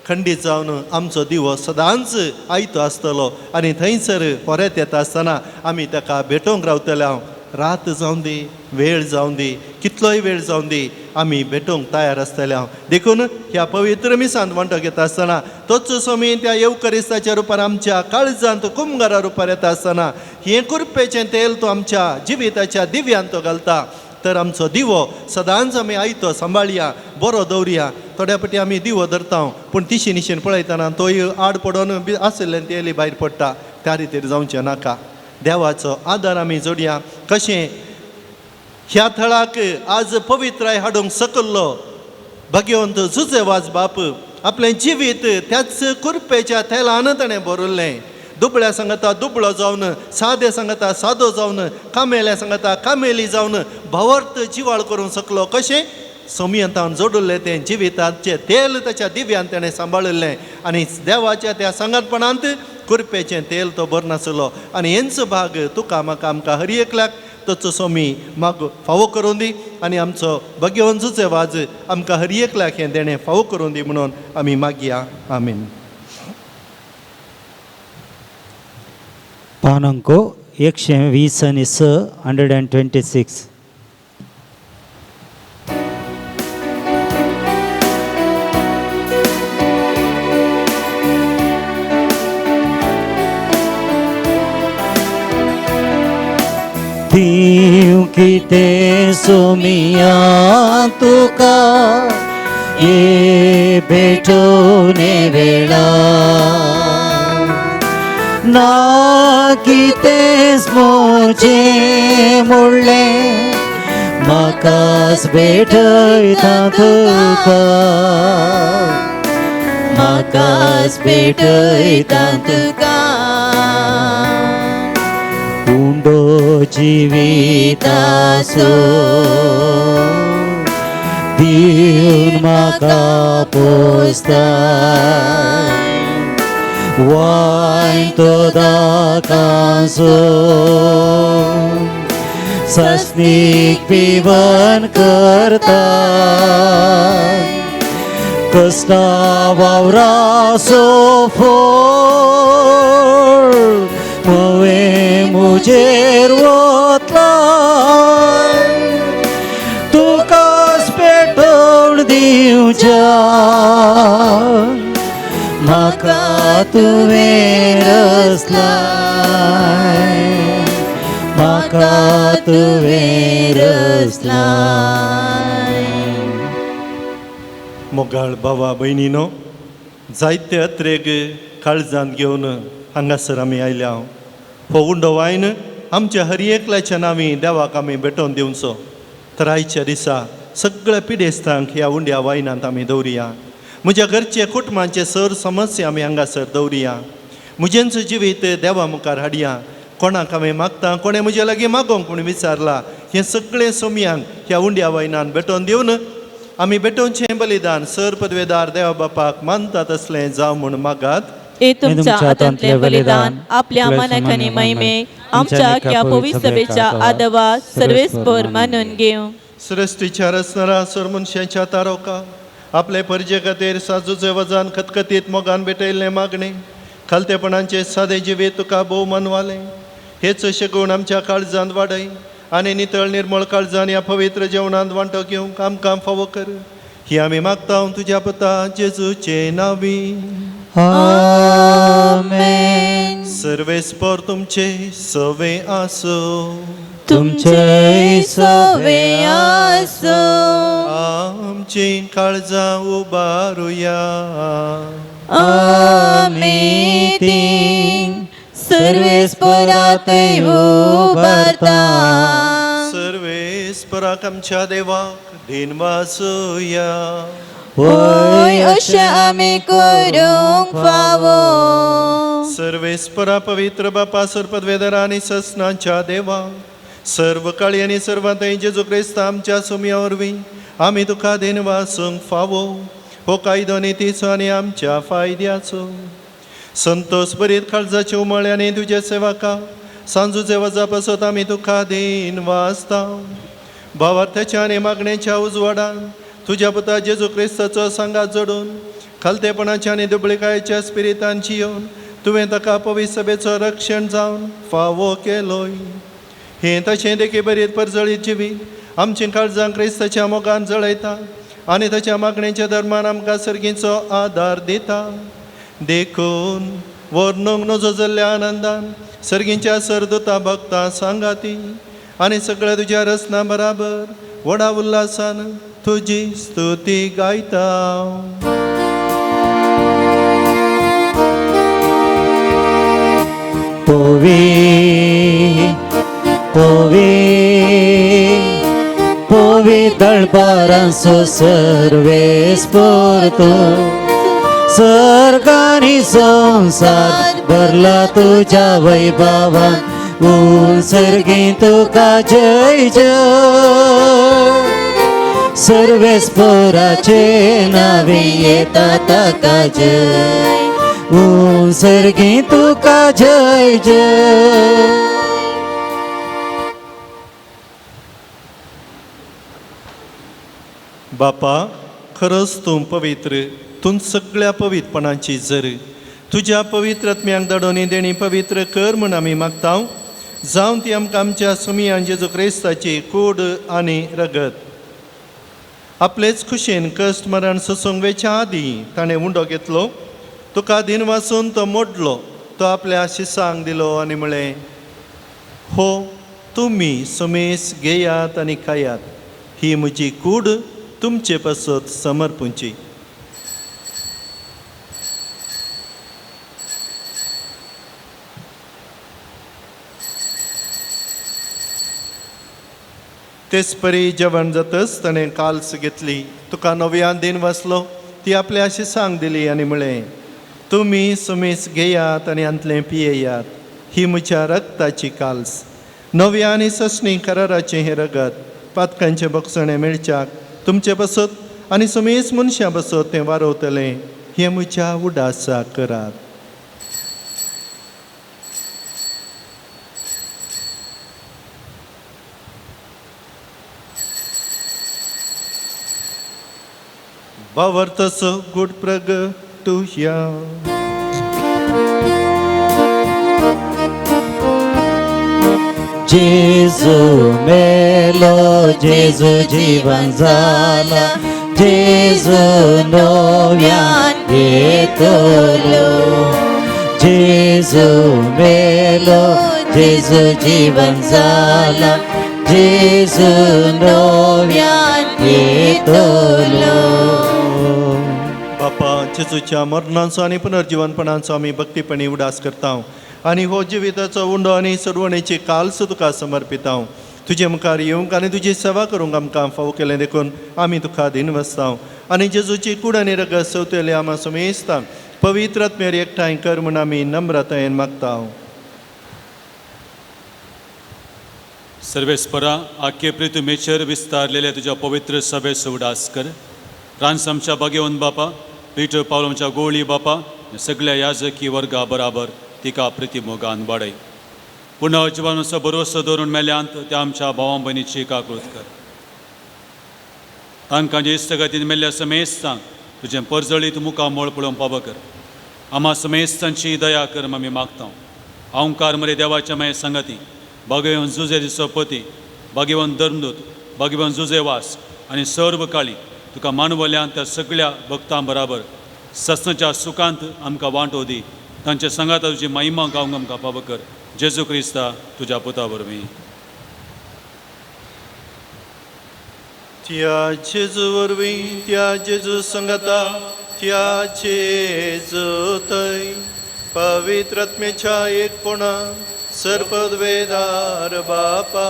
खंडीत जावन आमचो दिवो सदांच आयतो आसतलो. आनी थंयसर परत येता आसतना आमी ताका भेटोवंक रावतले. हांव रात जावं दी, वेळ जावं दी, कितलोय वेळ जावं दी, आमी भेटोवंक तयार आसतले. हांव देखून ह्या पवित्र मिसांत वांटो घेता आसतना तोच स्वामी त्या येवकरिस्ताच्या रुपार आमच्या काळजांत कुमगारा रुपार येता आसतना हें कुरपेचें तेल तो आमच्या जिविताच्या दिव्यांत तो घालता. तर आमचो दिवो सदांच आमी आयतो सांबाळया, बरो दवरया. थोड्या फावटी आमी दिवो धरता पूण तिशी निशीन पळयतना तोय आड पडोन बी आशिल्ल्यान तेली भायर पडटा. त्या रितीर जावचें नाका. देवाचो आदार आमी जोडया. कशें ह्या थळाक आज पवित्राय हाडूंक सकल्लो भाग्यवंत जुजे वाज बाप आपलें जिवीत त्याच कुरपेच्या तेलान ताणें भरिल्लें. दुबळ्या सांगता दुबळो जावन, सादे सांगता सादो जावन, कामेल्या सांगता कामेली जावन भावार्थ जिवाळ करूंक शकलो. कशें? सोमयेंतान जोडिल्लें तें जिविताचें तेल ताच्या दिव्यान ताणें सांबाळिल्लें आनी देवाच्या त्या सांगातपणांत कुरपेचें तेल तो भरनासलो. आनी हेंच भाग तुका म्हाका आमकां हर एकल्याक तोचो सोमी माग फावो करूं दी आनी आमचो भाग्यवंत वाज आमकां हर एकल्याक हें देणें फावो करूं दी म्हणून आमी मागया. आमीन. पान अंक 120 आनी 6, 126. दिवं कितें सोमिया तुका ये भेटोने वेळा, ना कितेंच मोजें मोडलें म्हाकाच भेटयता तुका, म्हाकाच भेटयता तुका. उंडो जिविताचो दिवन म्हाका पोसताय वायन तो दाकांसो सासणीक पिवन करता कश्टा वावराचो फोळ म्होंवें म्हजेर वतलाय तुकाच पेटोवन दिवच्या म्हाका तुवें रचलाय म्हाका तुवें रचलाय. मोगाळ भावा भयणीनो, जायते अत्रेग काळजांत घेवन हांगासर आमी आयल्या. हो उंडो वायन आमच्या हर एकल्याच्या नांवी देवाक आमी भेटोवन दिवचो. तर आयच्या दिसा सगळ्या पिडेस्तांक ह्या उंड्या वायनांत आमी दवरुया. म्हज्या घरचे कुटुंबांचे सर समस्या आमी हांगासर दवरुया. म्हजेंच जिवीत देवा मुखार हाडया. कोणाक हांवें मागता, कोणें म्हज्या लागीं मागोंक म्हूण विचारला, हें सगळें सोमयांक ह्या उंड्या वायनान भेटोवन दिवन आमी भेटोवचें बलिदान सर पदवेदार देवा बापाक मानता तसलें जावं म्हूण मागात. हे तुमच्या हातांतलें बलिदान आपल्या मनाक आनी महिमे आमच्या आख्या पवित्र सभेच्या आदवा सर्वेस्पर मानून घेवं. सृश्टीच्या रचणारा सर मनशाच्या तारोका आपले परजे खातीर साजूचे वजान खतखतीत मोगान भेटयल्लें मागणें खालतेपणांचे सादे जिवीत तुका भोव मनवालें. हेच अशे गूण आमच्या काळजांत वाडय आनी नितळ निर्मळ काळजान ह्या पवित्र जेवणांत वांटो घेवंक आमकां फावो कर. ही आमी मागता तुज्या पुता जेजूचे नांवी. आमेन. सर्वेस्पर तुमचे सवे आसो. तुमचे सवे आसो. आमची काळजां उबारुया. आमी ती सर्वेस्परातय उबारता. सर्वेस्पराक आमच्या देवाक दिनवासुया. होय, अशें आमी करूंक फावो. सर्वेस्परा पवित्र बापा सरपदवेदरा आनी ससनाच्या देवा, सर्व काळी आनी सर्वांतय जेजू क्रिस्ता आमच्या सुमया वरवीं आमी तुका दिनवासूंक फावो. हो कायदो नितीचो आनी आमच्या फायद्याचो. संतोष बरीत काळजाचे उमळे आनी तुजे सेवका सांजूचे वजा पासत आमी तुका दीन वाचता. भावार्थ्याच्या आनी मागणेच्या उजवाडान तुज्या पुता जेजू क्रिस्ताचो सांगात जोडून खालतेपणाच्या आनी दुबळीकायेच्या स्पिरितान जियोवन तुवें ताका पवित्र सभेचो रक्षण जावन फावो केलोय. हें तशें देखी बरीत परजळीत जिवीत आमची काळजां क्रिस्ताच्या मोगान जळयता आनी ताच्या मागणेच्या धर्मान आमकां सर्गीचो आदार दिता. देखून वर्णूंक नजो जाल्ल्या आनंदान सर्गींच्या सरदुता भक्तां सांगाती आनी सगळ्या तुज्या रचना बराबर व्हडा उल्हासान तुजी स्तुती गायता. पोवी पोवी पोवी दळबारांचो सर्वेस्पर तूं सर्गानी संवसार भरला तुज्या वैभवान उंसर्गी तुका जय जय सर्वेस्पराचे नावे येता ताका जय उंसर्गी तुका जय जय. बापा, खरंच तूं पवित्र, तूं सगळ्या पवित्रपणाची जर तुज्या पवित्र आत्म्यांक धाडून देणी पवित्र कर म्हूण आमी मागता. जावं ती आमकां आमच्या सुमयान जेजू क्रिस्ताची कूड आनी रगत. आपलेच खुशेन कश्ट मरण सोसूंक वेच्या आदीं ताणें उंडो घेतलो, तुका दिन वाचून तो मोडलो, तो आपल्या शिसांक दिलो आनी म्हळें, हो तुमी सुमेस घेयात आनी खायात, ही म्हजी कूड तुमचे पासत समर्पूंची. तेच परी जेवण जातच ताणें काल्स घेतली, तुका नव्यान दिन वाचलो, ती आपल्या शिसांक दिली आनी म्हळें, तुमी सुमेस घेयात आनी हांतलें पियेयात, ही म्हज्या रक्ताची काल्स, नव्या आनी ससणी कराराचें हें रगत पातकांचें बक्षणें मेळच्याक तुमचे पासत आनी समेस मनशां बसत तें वारवतलें हें म्हज्या उडासा करात. भावार्थाचो गूढ प्रगटुया. जेजू मेलो, जेजू जीवन जाला, जेजू नव्यान येतलो. जेजू मेलो, जेजू जीवन जाला, जेजू नव्यान येतलो. बापा, जेजूच्या मरणाचो आनी पुनर्जीवनपणाचो आमी भक्तीपणी उडास करता आनी हो जिविताचो उंडो आनी सोडवणेची काल्स तुका समर्पिता. तुजे मुखार येवंक आनी तुजी सेवा करूंक आमकां फावो केलें देखून आमी तुका दिनवसता आनी जेजूची कूड आनी रगत सवतले आमा समेस्ता पवित्र आत्म्यार एकठांय कर म्हूण आमी नम्रतायेन मागता. सर्वेस्परा, आख्खे पृथ्वीचेर विस्तारलेल्या तुज्या पवित्र सभेचो उडास कर. फ्रांस आमच्या बागेवन बापा, पीटर पावल आमच्या गोळी बापा, सगळ्या याजकी वर्गा बराबर तिका प्रतिमोगान वाडय. पुनर्जिवनाचो भरवसो दवरून मेल्यांत त्या आमच्या भावां भयणीची काकूत कर. तांकां जे इश्टगतीन मेल्ल्या समेस्तांक तुजें परजळीत मुखामळ पळोवंक पावो कर. आमा समेस्तांची दया कर आमी मागता. ओंकार मरे देवाच्या मागीर संगती बागेवन जुजे दिसोपती, बागेवन धर्मदूत, बागेवन जुजे वास आनी सर्व काळी तुका मानवल्यान त्या सगळ्या भक्तां बराबर ससनाच्या सुखांत आमकां वांटो दी. तांच्या सांगाता तुजी महिमा गावंक आमकां पावो कर. जेजू क्रिस्ता तुज्या पुता वरवीं. त्या जेजू वरवीं, त्या जेजू संगता, त्या जेजू थंय पवित्र आत्म्याच्या एकपणा सर्पद्वेदार बापा,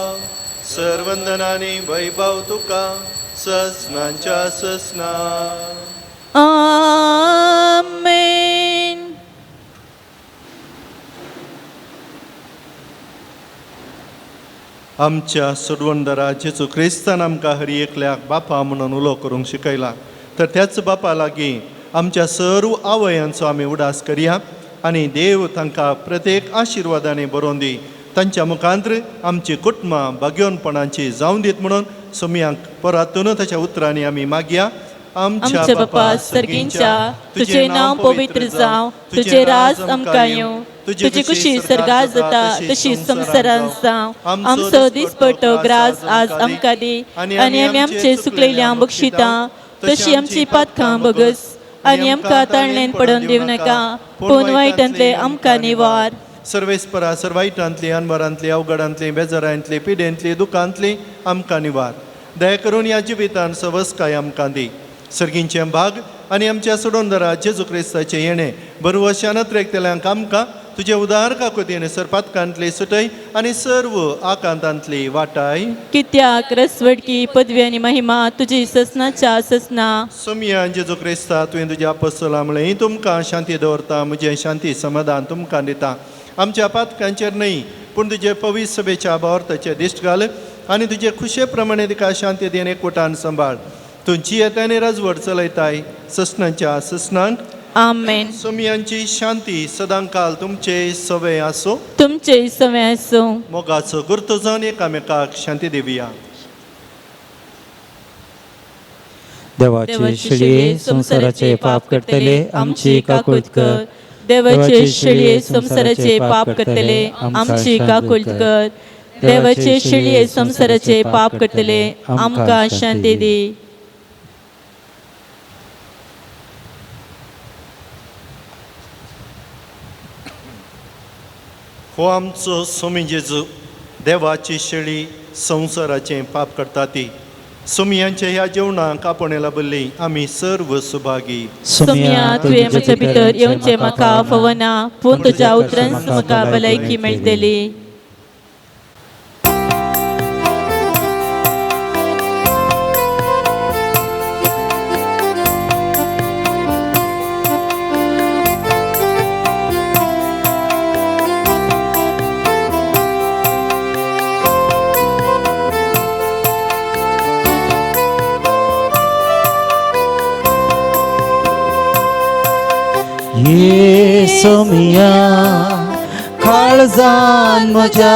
सर्वंदनानी वैभव तुका ससनांच्या ससना. आमेन. आमच्या सोडवणदारा जेजू क्रिस्तान आमकां हरी एकल्याक बापा म्हणून उलो करूंक शिकयला, तर त्याच बापा लागीं आमच्या सर्व आवयांचो आमी उडास करया आनी देव तांकां प्रत्येक आशिर्वादांनी बरोवन दी. तांच्या मुखांत्र आमची कुटुंबां भाग्योनपणाची जावन दीत म्हणून सोमयांक परातून ताच्या उतरांनी आमी मागया. आमच्या बापा सर्गींच्या, तुजें नांव पवित्र जावं, तुजें राज आमकां येवं, तुजी खुशी सर्गात जाता तशी संवसारांत जावं. आमचो दिसपट्टो ग्रास आज आमकां दी आनी आमी आमचे सुकलेल्या बक्षिता तशी आमची पातकां बगस आनी आमकां ताळणेन पडून दिवं नाका, पूण वायटांतले आमकां निवार. सर्वेस्परा, सर्वायटांतली, अनवरांतली, अवघडांतली, बेजारांतली, पिडेंतली, दुखांतली आमकां निवार. दया करून ह्या जिवितान सवसकाय आमकां दी. सर्गींचे भाग आनी आमच्या सोडोनदारा जेजू क्रिस्ताचें येणें बरवशान त्रेकतल्यांक आमकां तुजे उदार काकुतीन सरपातकांतली सुटय आनी सर्व आकांतांतली वाटाय. कित्याक रसवडकी पदवी आनी महिमा तुजी ससनाच्या ससना. सोमया जेजू क्रिस्ता, तुवें तुज्या apostolaं म्हळें, तुमकां शांती दवरता, म्हजें शांती समाधान तुमकां दिता. आमच्या पातकांचेर न्हय पूण तुजे पवित्र सभेच्या भावार्थाचेर दिश्ट घाल आनी तुजे खुशे प्रमाणे तिका शांती दिन एकवटान सांबाळ. तूं जियेताय आनी राजवट चलयताय ससनाच्या ससनांक. आमेन. सोमयांची शांती सदांकाल तुमचे सवे आसो. तुमचे सवे आसूं. मोगाचो गुर्तो जावन एकामेकाक शांती दिवया. देवाचे शेळये संवसाराचे पाप करतले आमची काकूत कर. देवाचे शेळये संवसाराचे पाप करतले आमची काकूत कर. देवाचे शेळये संवसाराचे पाप करतले आमकां शांती दी. हो आमचो सोमी जेजू, देवाची शेळी संवसाराचें पाप करता ती. सोमयांच्या ह्या जेवणाक आपोवणें लाबिल्ली आमी सर्व सुभागी. सोमया, तुवें म्हज्या भितर येवचें म्हाका फावना, पूण तुज्या उतरांच म्हाका भलायकी मेळटली. सोमिया काळजान म्हज्या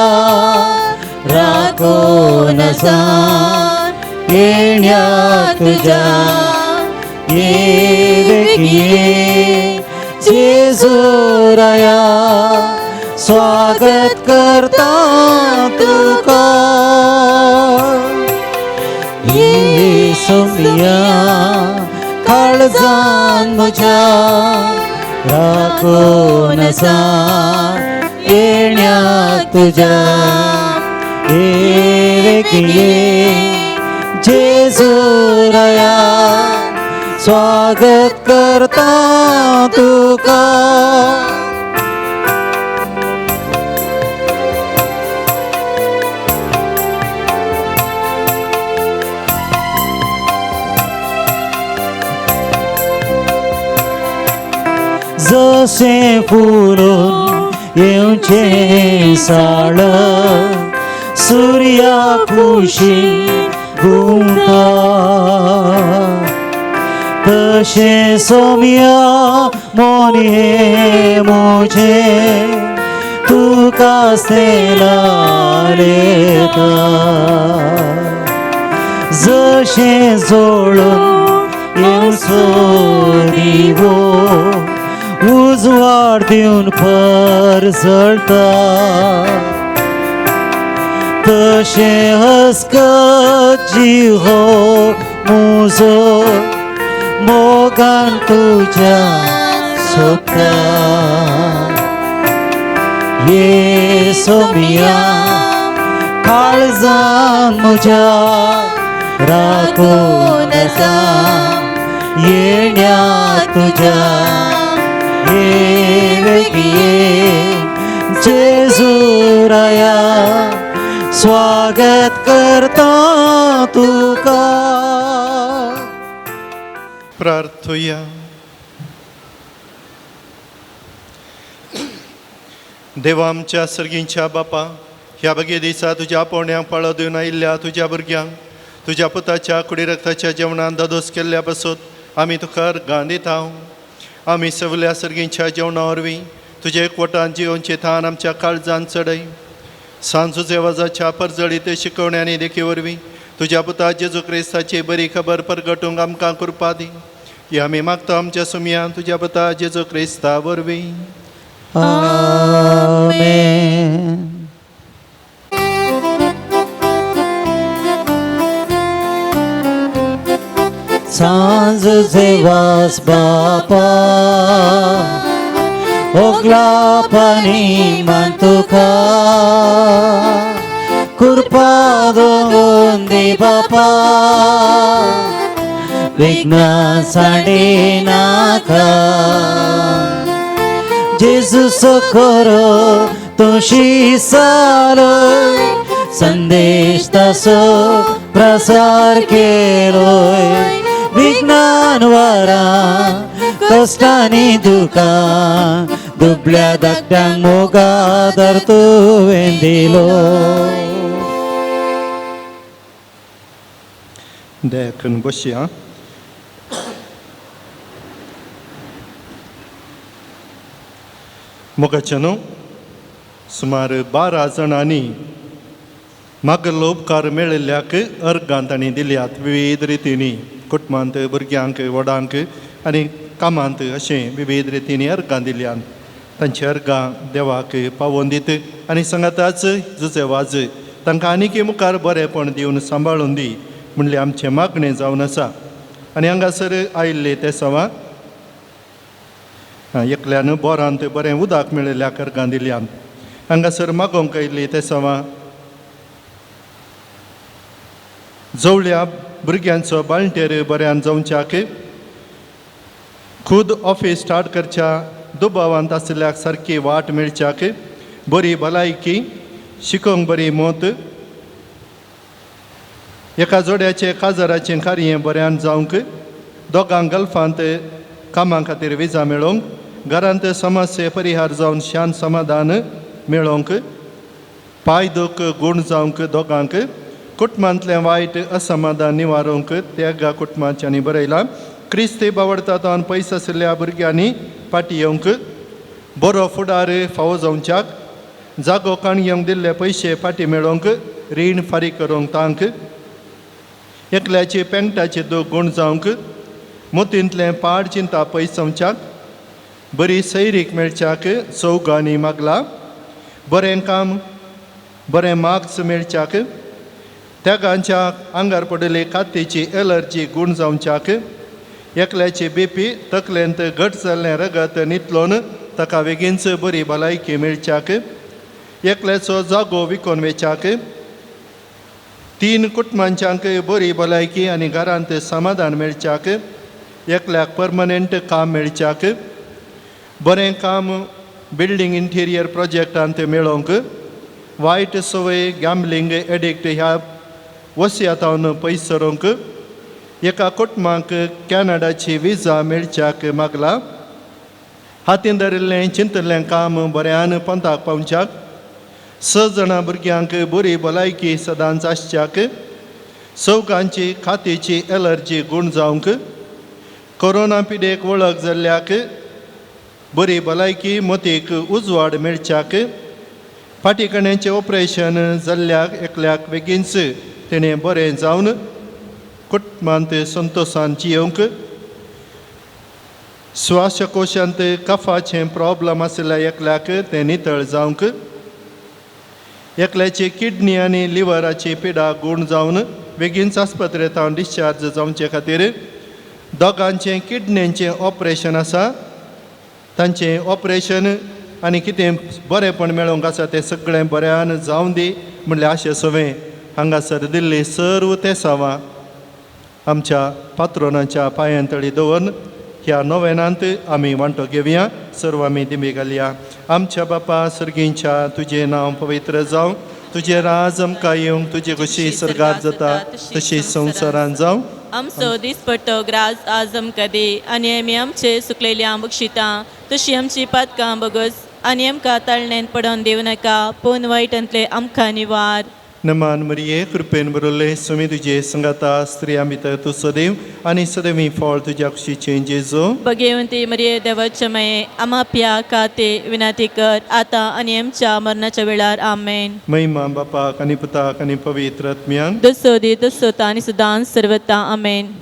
राखून आसा येण्या तुज्या ये वेगये जेजू राया स्वागत करता तुका ये सोमिया काळजान म्हज्या राखून आसा येण्या तुज्या ये वेगये जेजू राया स्वागत करता तुका. जशें फुलून येवचें साळ सुर्या कुशी घुंवता तशें सोम्या मोने म्हजें तुका सेलालेता जशें जोळून येवचो दिवो उजवाड दिवन परजळटा तशें हसकत जीव हो म्हजो मोगान तुज्या सोबता. ये सोमिया काळजान म्हज्या राखून आसा येण्या तुज्या ये वेगये जेजू राया स्वागत करता तुका. प्रार्थुया. देवा आमच्या सर्गींच्या बापा, ह्या बगे दिसा तुज्या पोरण्यांक पाळो दिवन आयिल्ल्या तुज्या भुरग्यांक तुज्या पुताच्या कुडी रक्ताच्या जेवणान दादोस केल्ल्या पासत आमी तुका अर्गां दिता. आमी सगल्या सर्गींच्या जेवणा वरवीं तुज्या एकवटान जिवनचें थान आमच्या काळजान चडय. सांजू वाजाच्या परजळीत शिकवण्या आनी देखी वरवीं तुज्या पुता जेजू क्रिस्ताची बरी खबर परगटूंक आमकां कृपा दी. ही आमी मागता आमच्या सुमयान तुज्या पुता जेजू क्रिस्ता वरवीं. आमेन. सांज जेवास बापा ओगलापानी मान तुका कृपा दोन दे बापा विघ्न सांडे नाका. जेजू socorro तुशी सालोय संदेश तासो प्रसार केलोय. विघ्नान वारा कश्टांनी दुकां दुबल्या धाकट्यांक मोगादर तुवें दिलो. देखून बसया. मोगाच्या न्हू सुमार 12 जाणांनी मागलो उपकार मेळिल्ल्याक अर्गां तांणी दिल्यात विविध रितींनी, कुटुंबांत, भुरग्यांक, व्हडांक आनी कामांत अशें विविध रितींनी अर्गां दिल्यात. तांची अर्गां देवाक पावोवन दीत आनी सांगाताच जुजे वाज तांकां आनीकय मुखार बरेंपण दिवन सांबाळून दी म्हणलें आमचें मागणें जावन आसा. आनी हांगासर आयिल्ले ते सवा एकल्यान बोरांत बरें उदक मेळिल्ल्या अर्गां दिल्यात. हांगासर मागोवंक आयिल्ली ते सवा जवळ्या भुरग्यांचो बाळंटेर बऱ्यान जावच्याक खुद ऑफीस स्टार्ट करच्या दुबावांत आशिल्ल्याक सारकी वाट मेळच्याक बरी भलायकी शिकोवंक बरी मोत एका जोड्याचें काजाराचें कार्य बऱ्यान जावंक दोगांक गल्फांत कामां खातीर विजा मेळोवंक घरांत समस्ये परिहार जावन शांत समाधान मेळोवंक पांय दूख गूण जावंक दोगांक कुटुंबांतलें वायट असमाधान निवारूंक त्या कुटुंबाच्यांनी बरयलां. क्रिस्ती बावडटा तो पयस आशिल्ल्या भुरग्यांनी फाटी येवंक बरो फुडार फावो जावच्याक जागो काणयेंक दिल्ले पयशे फाटीं मेळोवंक रीण फारीक करूंक तांक एकल्याची पेंगटाची दूख गूण जावंक मोतींतलें पाड चिंता पयस जावच्याक बरी सैरीक मेळच्याक चौगांनी मागला बरें काम बरें मार्क्स मेळच्याक त्यागांच्या आंगार पडिल्ली कातीची एलर्जी गूण जावच्याक एकल्याची बीपी तकलेंत घट जाल्लें रगत नितलोन ताका बेगीनच बरी भलायकी मेळच्याक एकल्याचो जागो विकोन वेच्याक तीन कुटुंबांच्यांक बरी भलायकी आनी घरांत समाधान मेळच्याक एकल्याक परमनंट काम मेळच्याक बरें काम बिल्डींग इंटिरियर प्रोजेक्टांत मेळोवंक वायट संवय गॅम्बलिंग एडिक्ट ह्या वसियातावन पयस सरोंक एका कुटुंबाक कॅनडाची विजा मेळच्याक मागला हातीन धरिल्लें चिंतिल्लें काम बऱ्यान पंथाक पावच्याक स जाणां भुरग्यांक बरी भलायकी सदांच आसच्याक चौगांची खातीची एलर्जी गूण जावंक कोरोना पिडेक वळख जाल्ल्याक बरी भलायकी मतीक उजवाड मेळच्याक फाटीकण्याचें ऑपरेशन जाल्ल्याक एकल्याक बेगीनच तेणें बरें जावन कुटुंबांत संतोशान जियोवंक श्वासकोशांत कफाचें प्रॉब्लम आशिल्ल्या एकल्याक तें नितळ जावंक एकल्याची किडनी आनी लिवराची पिडा गूण जावन बेगीनच आस्पत्रेंत डिस्चार्ज जावचे खातीर दोगांचें किडनीचें ऑपरेशन आसा तांचें ऑपरेशन आनी कितें बरेंपण मेळोवंक आसा तें सगळें बऱ्यान जावं दी म्हणल्यार आशे सवें हांगासर दिल्ली सर्व तेसांवां आमच्या पात्रोनाच्या पांयां तळी दवरून ह्या नोवेनांत आमी वांटो घेवया. सर्व आमी दिमी घालया. आमच्या बापा सर्गींच्या तुजें नांव पवित्र जावं, तुजें राज आमकां येवंक, तुजी खुशी सर्गात जाता तशी संवसारांत जावं. आमचो दिसपट्टो ग्रास आज आमकां दी आनी आमी आमचे सुकलेल्या बक्षितां तशी आमची पातकां बगस आनी आमकां ताळणेन पडोवन दिवं नाका पूण वायटांतले आमकां निवार. नमान मरिये कृपेन बरोल्ले सुमी तुजे संगाता स्त्रियां भितर तूं सदैव आनी सदैवी फळ तुज्या कुशीचें जेजू. भगेवंती मरिये देवाचे मये आमाप्या काते विनाती कर आतां आनी आमच्या मरणाच्या वेळार. आमेन. महिमा बापाक आनी पुताक आनी पवित्र आत्म्यान दसो दी दसोता आनी सदां सर्वता. आमेन.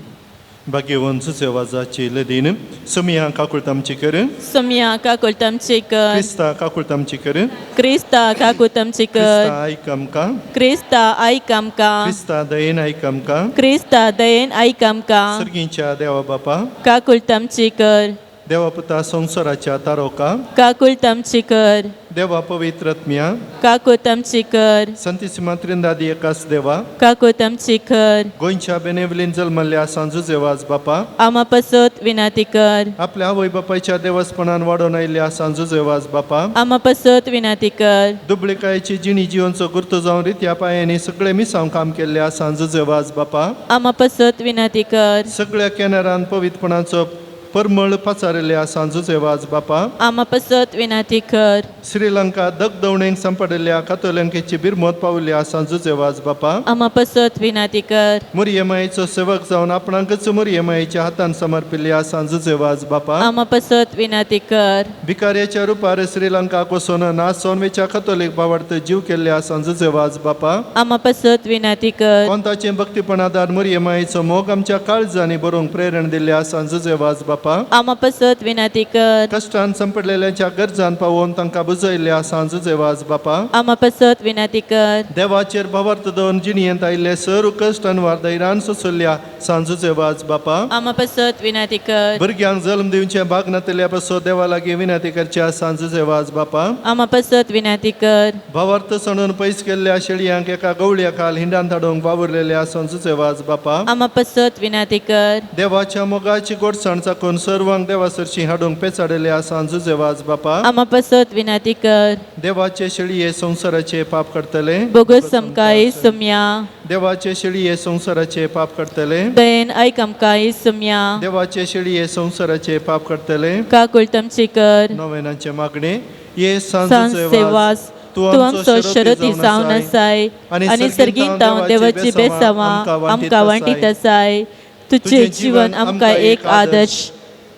भाग्यवंत सुसेवाजाची लदीन सुमिया काकुळत आमची कर. सोमया काकुळत आमची कर. क्रिस्ता काकुळत आमची कर. क्रिस्ता काकुळत आमची कर. क्रिस्ता आयक आमकां. क्रिस्ता आयक आमकां. क्रिस्ता दयेन आयक आमकां. क्रिस्ता दयेन आयक आमकां. सर्गींच्या देवा बापा काकुळत आमची कर. देवा पुता संवसाराच्या तारोका काकुळत आमची कर. देवा पवित्र आत्म्या काकुळत आमची कर. संतीसिमा त्रिंदादी एकास देवा काकुळत आमची कर. गोंयच्या बेनेवलीन जल्मल्ल्या सांजुजेवाज बापा आमा पसत विनाती कर. आपल्या आवय बापायच्या देवस्पणान वाडोवन आयिल्ल्या सांजुजेवाज बापा आमा पसत विनाती कर. दुबळिकायेची जिणी जिवनचो गुर्तो जावन रित्या पायांनी सगळे मिसांव काम केल्ल्या सांजुजेवाज बापा आमा पसत विनाती कर. सगळ्या कॅनरान पवित्रपणाचो परमळ पाचारिल्ल्या सांजुजेवाज बापा आमा पसत विनाती कर. श्रीलंका दगदवणेक सांपडिल्ल्या कातोलंकेची बिरमत पावल्या सांजुजेवाज बापा आमा पसत विनाती कर. मुरयमायेचो सेवक जावन आपणाकच मुरयमायेच्या हातान समर्पिल्ल्या सांजुजेवाज बापा आमा पसत विनाती कर. भिकाऱ्याच्या रुपार श्रीलंका कोसोन नासोनवेच्या कथोलीक बावडत जीव केल्ल्या सांजुजेवाज बापा आमा पसत विनाती कर. कोंताचें भक्तीपणादार मुरयमायेचो मोग आमच्या काळजांनी बरोवंक प्रेरण दिल्ल्या सांजुजेवाज बापा आमा पसत विनाती कर. कश्टान संपडलेल्यांच्या गरजान पावोवन तांकां बुजयल्ल्या सांजुजेवाज बापा आमा पसत विनाती कर. देवाचेर भावार्थ दवरून जिणयेंत आयिल्ले सर कश्ट अनवार धैर्यान सोंसल्ल्या सांजुजेवाज बापा आमा पसत विनाती कर. भुरग्यांक जल्म दिवचें भाग नातिल्ल्या पासत देवा लागीं विनंती करच्या सांजुजेवाज बापा आमा पसत विनाती कर. भावार्थ सणून पयस केल्ल्या शेळयांक एका गवळया खाल हिंडान धाडूंक वावुरलेल्या सांजुजेवाज बापा आमा पसत विनाती कर. देवाच्या मोगाची गोडसाण चाकून सर्वांक देवा सरशी हाडूंक पेचाडलेल्या सांजुजेवाज बापा आमा पसत विनाती कर. देवाचे शेळये संवसाराचे पाप करतले बोगस आमकां सुम्या. देवाचे शेळये संवसाराचे पाप करतले दयेन आयक आमकां सुम्या. देवाचे शेळये संवसाराचे पाप करतले. काकुळत आमची कर. नोवेनाचे मागणे ये सांसेवास तूं आमचो शरती जावन आसाय आनी सर्गींत हांव देवाची बेसावां आमकां वांटीत आसाय. तुजें जीवन आमकां एक आदर्श,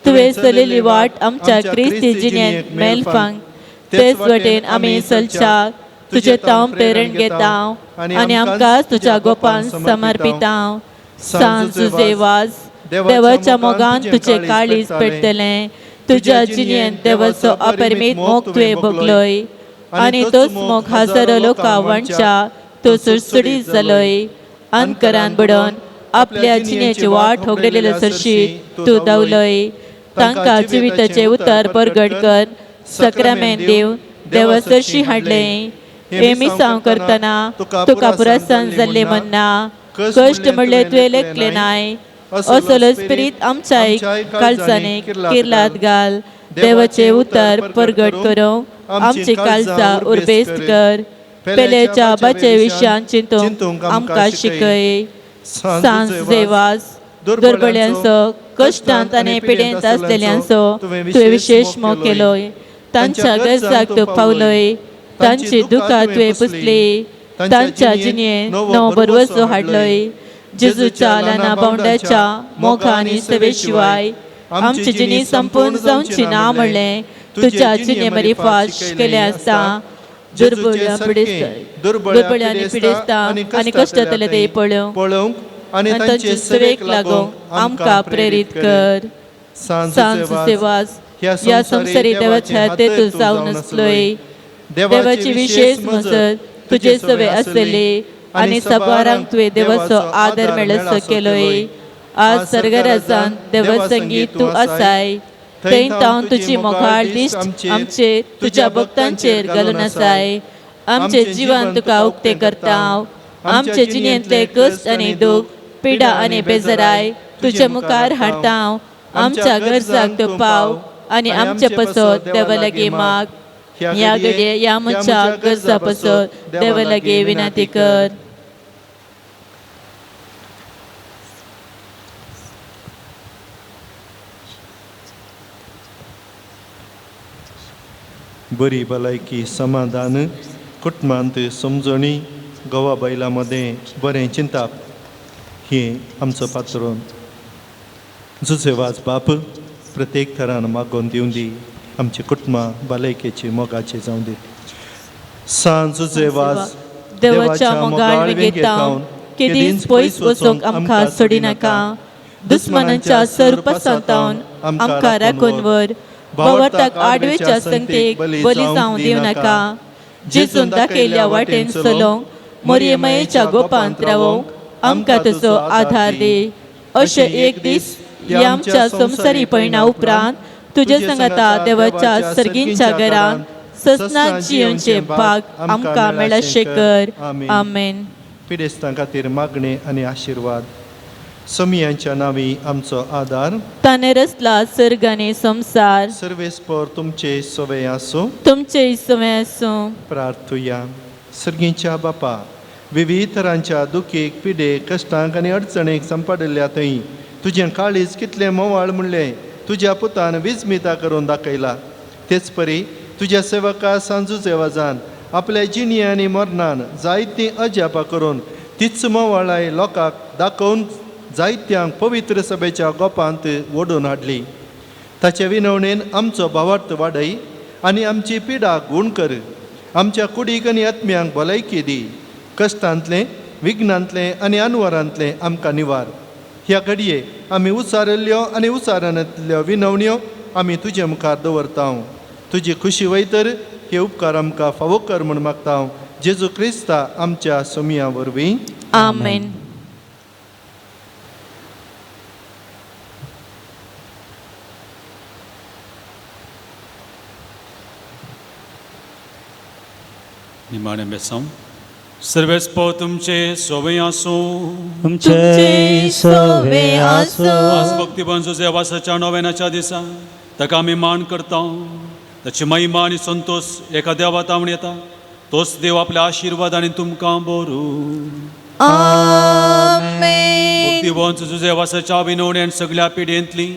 तुवें चलयल्ली वाट आमच्या क्रिस्ती जिणेंत मेलफांक तेच वटेन आमी चलच्याक तुजें तांव प्रेरण घेता आनी आमकां तुज्या गोपान समर्पिता. सांज जुजे वाज देवाच्या मोगान तुजें काळीज पेटतलें. तुज्या जिणेंत देवाचो अपरिमीत मोग तुवें भोगलोय आनी तोच मोग हजारो लोकां वांटच्या तो सुडसुडीत जालोय. अंतकरान बुडोवन आपल्या जिणेची वाट होगडलेले सरशी तूं धांवलोय. तांकां जिविताचें उतर परगट कर सक्रामेन दिवन देवा सरशी हाडलें. हें मिसांव करतना तुका पुरसान जाल्लें म्हणना कश्ट म्हणलें तुवें लेखलें नाय. असलो स्पिरीत आमच्या काळजांनी किर्लात घाल. देवाचें उतर परगट करूंक आमची काळजां उर्बेस्त कर. पेलेच्या बाचे विशयान चिंतूंक आमकां शिकय. सांज देवास दुर्बळ्यांचो कश्टांत आनी पिडेंत आसलेल्यांचो तुवें विशेश मोग केलोय. तांच्या गरजाक तूं पावलोय. तांची दुकां तुवें पुसली. तांच्या जिणेंत नवो भरवसो हाडलोय. जेजूच्या ल्हाना भावंडाच्या मोगा आनी सेवे शिवाय आमची जिणी संपूर्ण जावची ना म्हणलें तुज्या जिणे मरिफात केलें आसता. दुर्बळ्या आनी पिडेस्तां आनी कश्टांतले ते पळोवंक आनी तांचे सेवेक लागूंक आमकां प्रेरीत कर. सांज सेवास ह्या संवसारी देवाच्या हातेंत जावन आसलोय. देवाची विशेश मजत तुजे सवे आसली आनी सबारांक तुवें देवाचो आदर मेळसो केलोय. आज सर्गराजान देवासंगी तूं आसाय. थंय तावन तुजी मोगाळ दिश्ट आमचेर तुज्या भक्तांचेर घालून आसाय. आमचें जिवन तुका उक्तें करता. आमचे जिणेंतले कश्ट आनी दूख पिडा आनी बेजराय तुजे मुखार हाडता. आमच्या गरजाक तूं पाव आनी आमचे पसत देवा लागीं माग. ह्या घडये ह्या मनशा गरजा पसत देवा लागीं विनंती कर. बरी भलायकी समाधान कुटुंबांत समजणी गोवा बायलां मदें बरें चिंताप हें आमचो पात्रोन जुजे वाज बाप प्रत्येक थरान मागोवन दिवं दी. आमची कुटुंबां भलायकेची मोगाची जावं दी. सांज जुजे वाज देवाच्या मोगाळ वेंगेंत केदींच पयस वचूंक आमकां सोडिनाका. दुस्मानांच्या सरपसांतावन आमकां राखून व्हर. भावार्थाक आडवेच्या संगतेक बली जावं दिवं नाका. जेजून दाखयल्ल्या वाटेन चलोवंक मोरयेमायेच्या गोपांत रावोवंक आमकां तुजो आधार दी. अशें एक दीस ह्या आमच्या संवसारी पयणा उपरांत तुजे सांगाता देवाच्या सर्गींच्या घरांत ससनाक जियेवचें भाग आमकां मेळशें कर. आमेन. पिडेस्तां खातीर मागणें आनी आशिर्वाद. समियांच्या नांवी आमचो आदार. ताणें रचला सर्ग आनी संवसार. सर्वेस्पर तुमचे सवे आसूं. तुमचे सवे आसूं. प्रार्थुया. सर्गींच्या बापा, विविध तरांच्या दुखीक पिडेक कश्टांक आनी अडचणेक संपडिल्ल्या थंय तुजें काळीज कितलें मोवाळ म्हणलें तुज्या पुतान विस्मिता करून दाखयला. तेच परी तुज्या सेवका सांजू सेवाजान आपल्या जिणी आनी मरणान जायतीं अजापां करून तीच मोवाळाय लोकांक दाखोवन जायत्यांक पवित्र सभेच्या गोपांत ओडून हाडली. ताचे विनवणेन आमचो भावार्थ वाडय आनी आमची पिडा गूण कर. आमच्या कुडीक आनी आत्म्यांक भलायकी दी. कश्टांतलें विघ्नांतलें आनी अनवरांतलें आमकां निवार. ह्या घडये आमी उचारिल्ल्यो आनी उचारणांतल्यो विनवण्यो आमी तुजे मुखार दवरता. तुजी खुशी वयतर हे उपकार आमकां फावो कर म्हूण मागता. जेजू क्रिस्ता आमच्या सोमिया वरवीं. आमेन. निमाणें बेसांव. सर्वेस्पर तुमचे सोवे आसूं. तुमचे सवे आसूं. आज भक्तिबन जुजे नोवेनाच्या दिसा ताका आमी मान करता. ताची महिमा आनी संतोश एका देवा तावण येता. तोच देव आपल्या आशिर्वाद आनी तुमकां बरू. आमेन. भक्तिबन जुजे वासाच्या विनवण्यान सगळ्या पिढयेंतली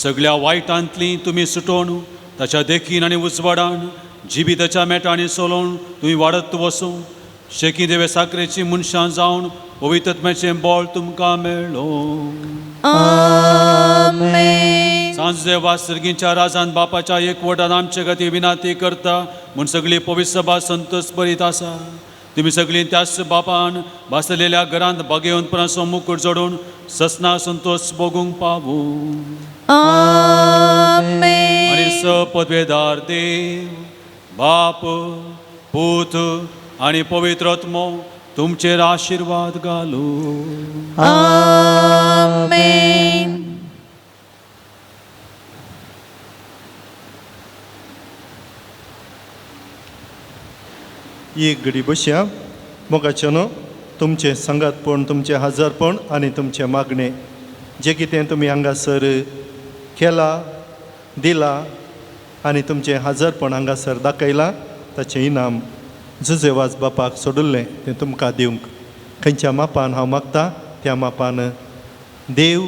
सगळ्या वायटांतली तुमी सुटोवन ताच्या देखीन आनी उजवाडान जिविताच्या मेटांनी चलोवन तुमी वाडत वसूं. शेकी देवे साकरेची मनशां जावन पवित्रत्म्याचें बळ तुमकां मेळ्ळो. आमेन. सांज देवा सर्गींच्या राजान बापाच्या एकवटान आमचे खातीर विनंती करता म्हूण सगळी पवित्र सभा संतोष बरीत आसा. तुमी सगळीं त्याच बापान भासलेल्या घरांत भागेवंतपणाचो मुकूट जोडून ससना संतोष भोगूंक पावू. आमेन. आनी स पदवेदार देव बाप पूत आनी पवित्र आत्मो तुमचेर आशिर्वाद घालू. आमेन. एक घडी बसया. मोगाचें न्हू तुमचें सांगातपण, तुमचें हजारपण आनी तुमचें मागणें जें कितें तुमी हांगासर केलां दिलां आनी तुमचें हजारपण हांगासर दाखयलां ताचें इनाम जुजेवाज बापाक सोडिल्लें तें तुमकां दिवंक खंयच्या मापान हांव मागता त्या मापान देव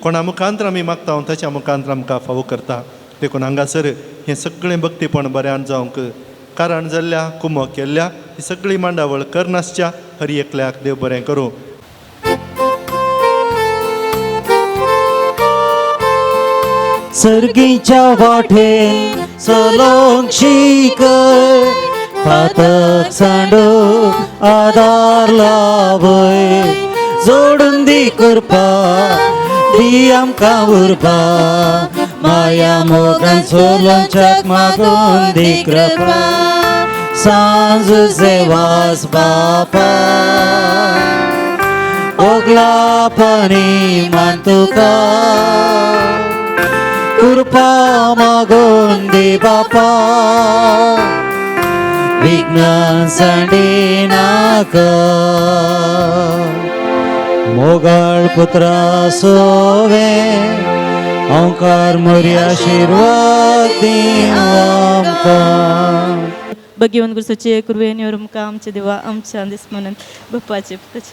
कोणा मुखांत्र आमी मागता हांव ताच्या मुखांत्र आमकां फावो करता. देखून हांगासर हें सगळें भक्तीपण बऱ्यान जावंक कारण जाल्ल्या कुमो केल्ल्या ही सगळी मांडावळ करनासच्या हर एकल्याक देव बरें करूं. सर्गीच्या वाटेन चलोवंक शिकय, पातक सांडू आदार लावय, जोडून दी कृपा दी आमकां उर्बा, माया मोगान चलोवच्याक मागून दी कृपा. सांज सेवास बापा ओगलापणी मान तुका, कृपा मागून दी बापा, विघ्न सांडी नाका. मोगाळ पुत्रा सोवे ओंकार मोरी आशिर्वाद दी आमकां. भगवंत गुरुचे कृपेन आमकां आमच्या देवा आमच्या दिस म्हणून बापाचे पुताचे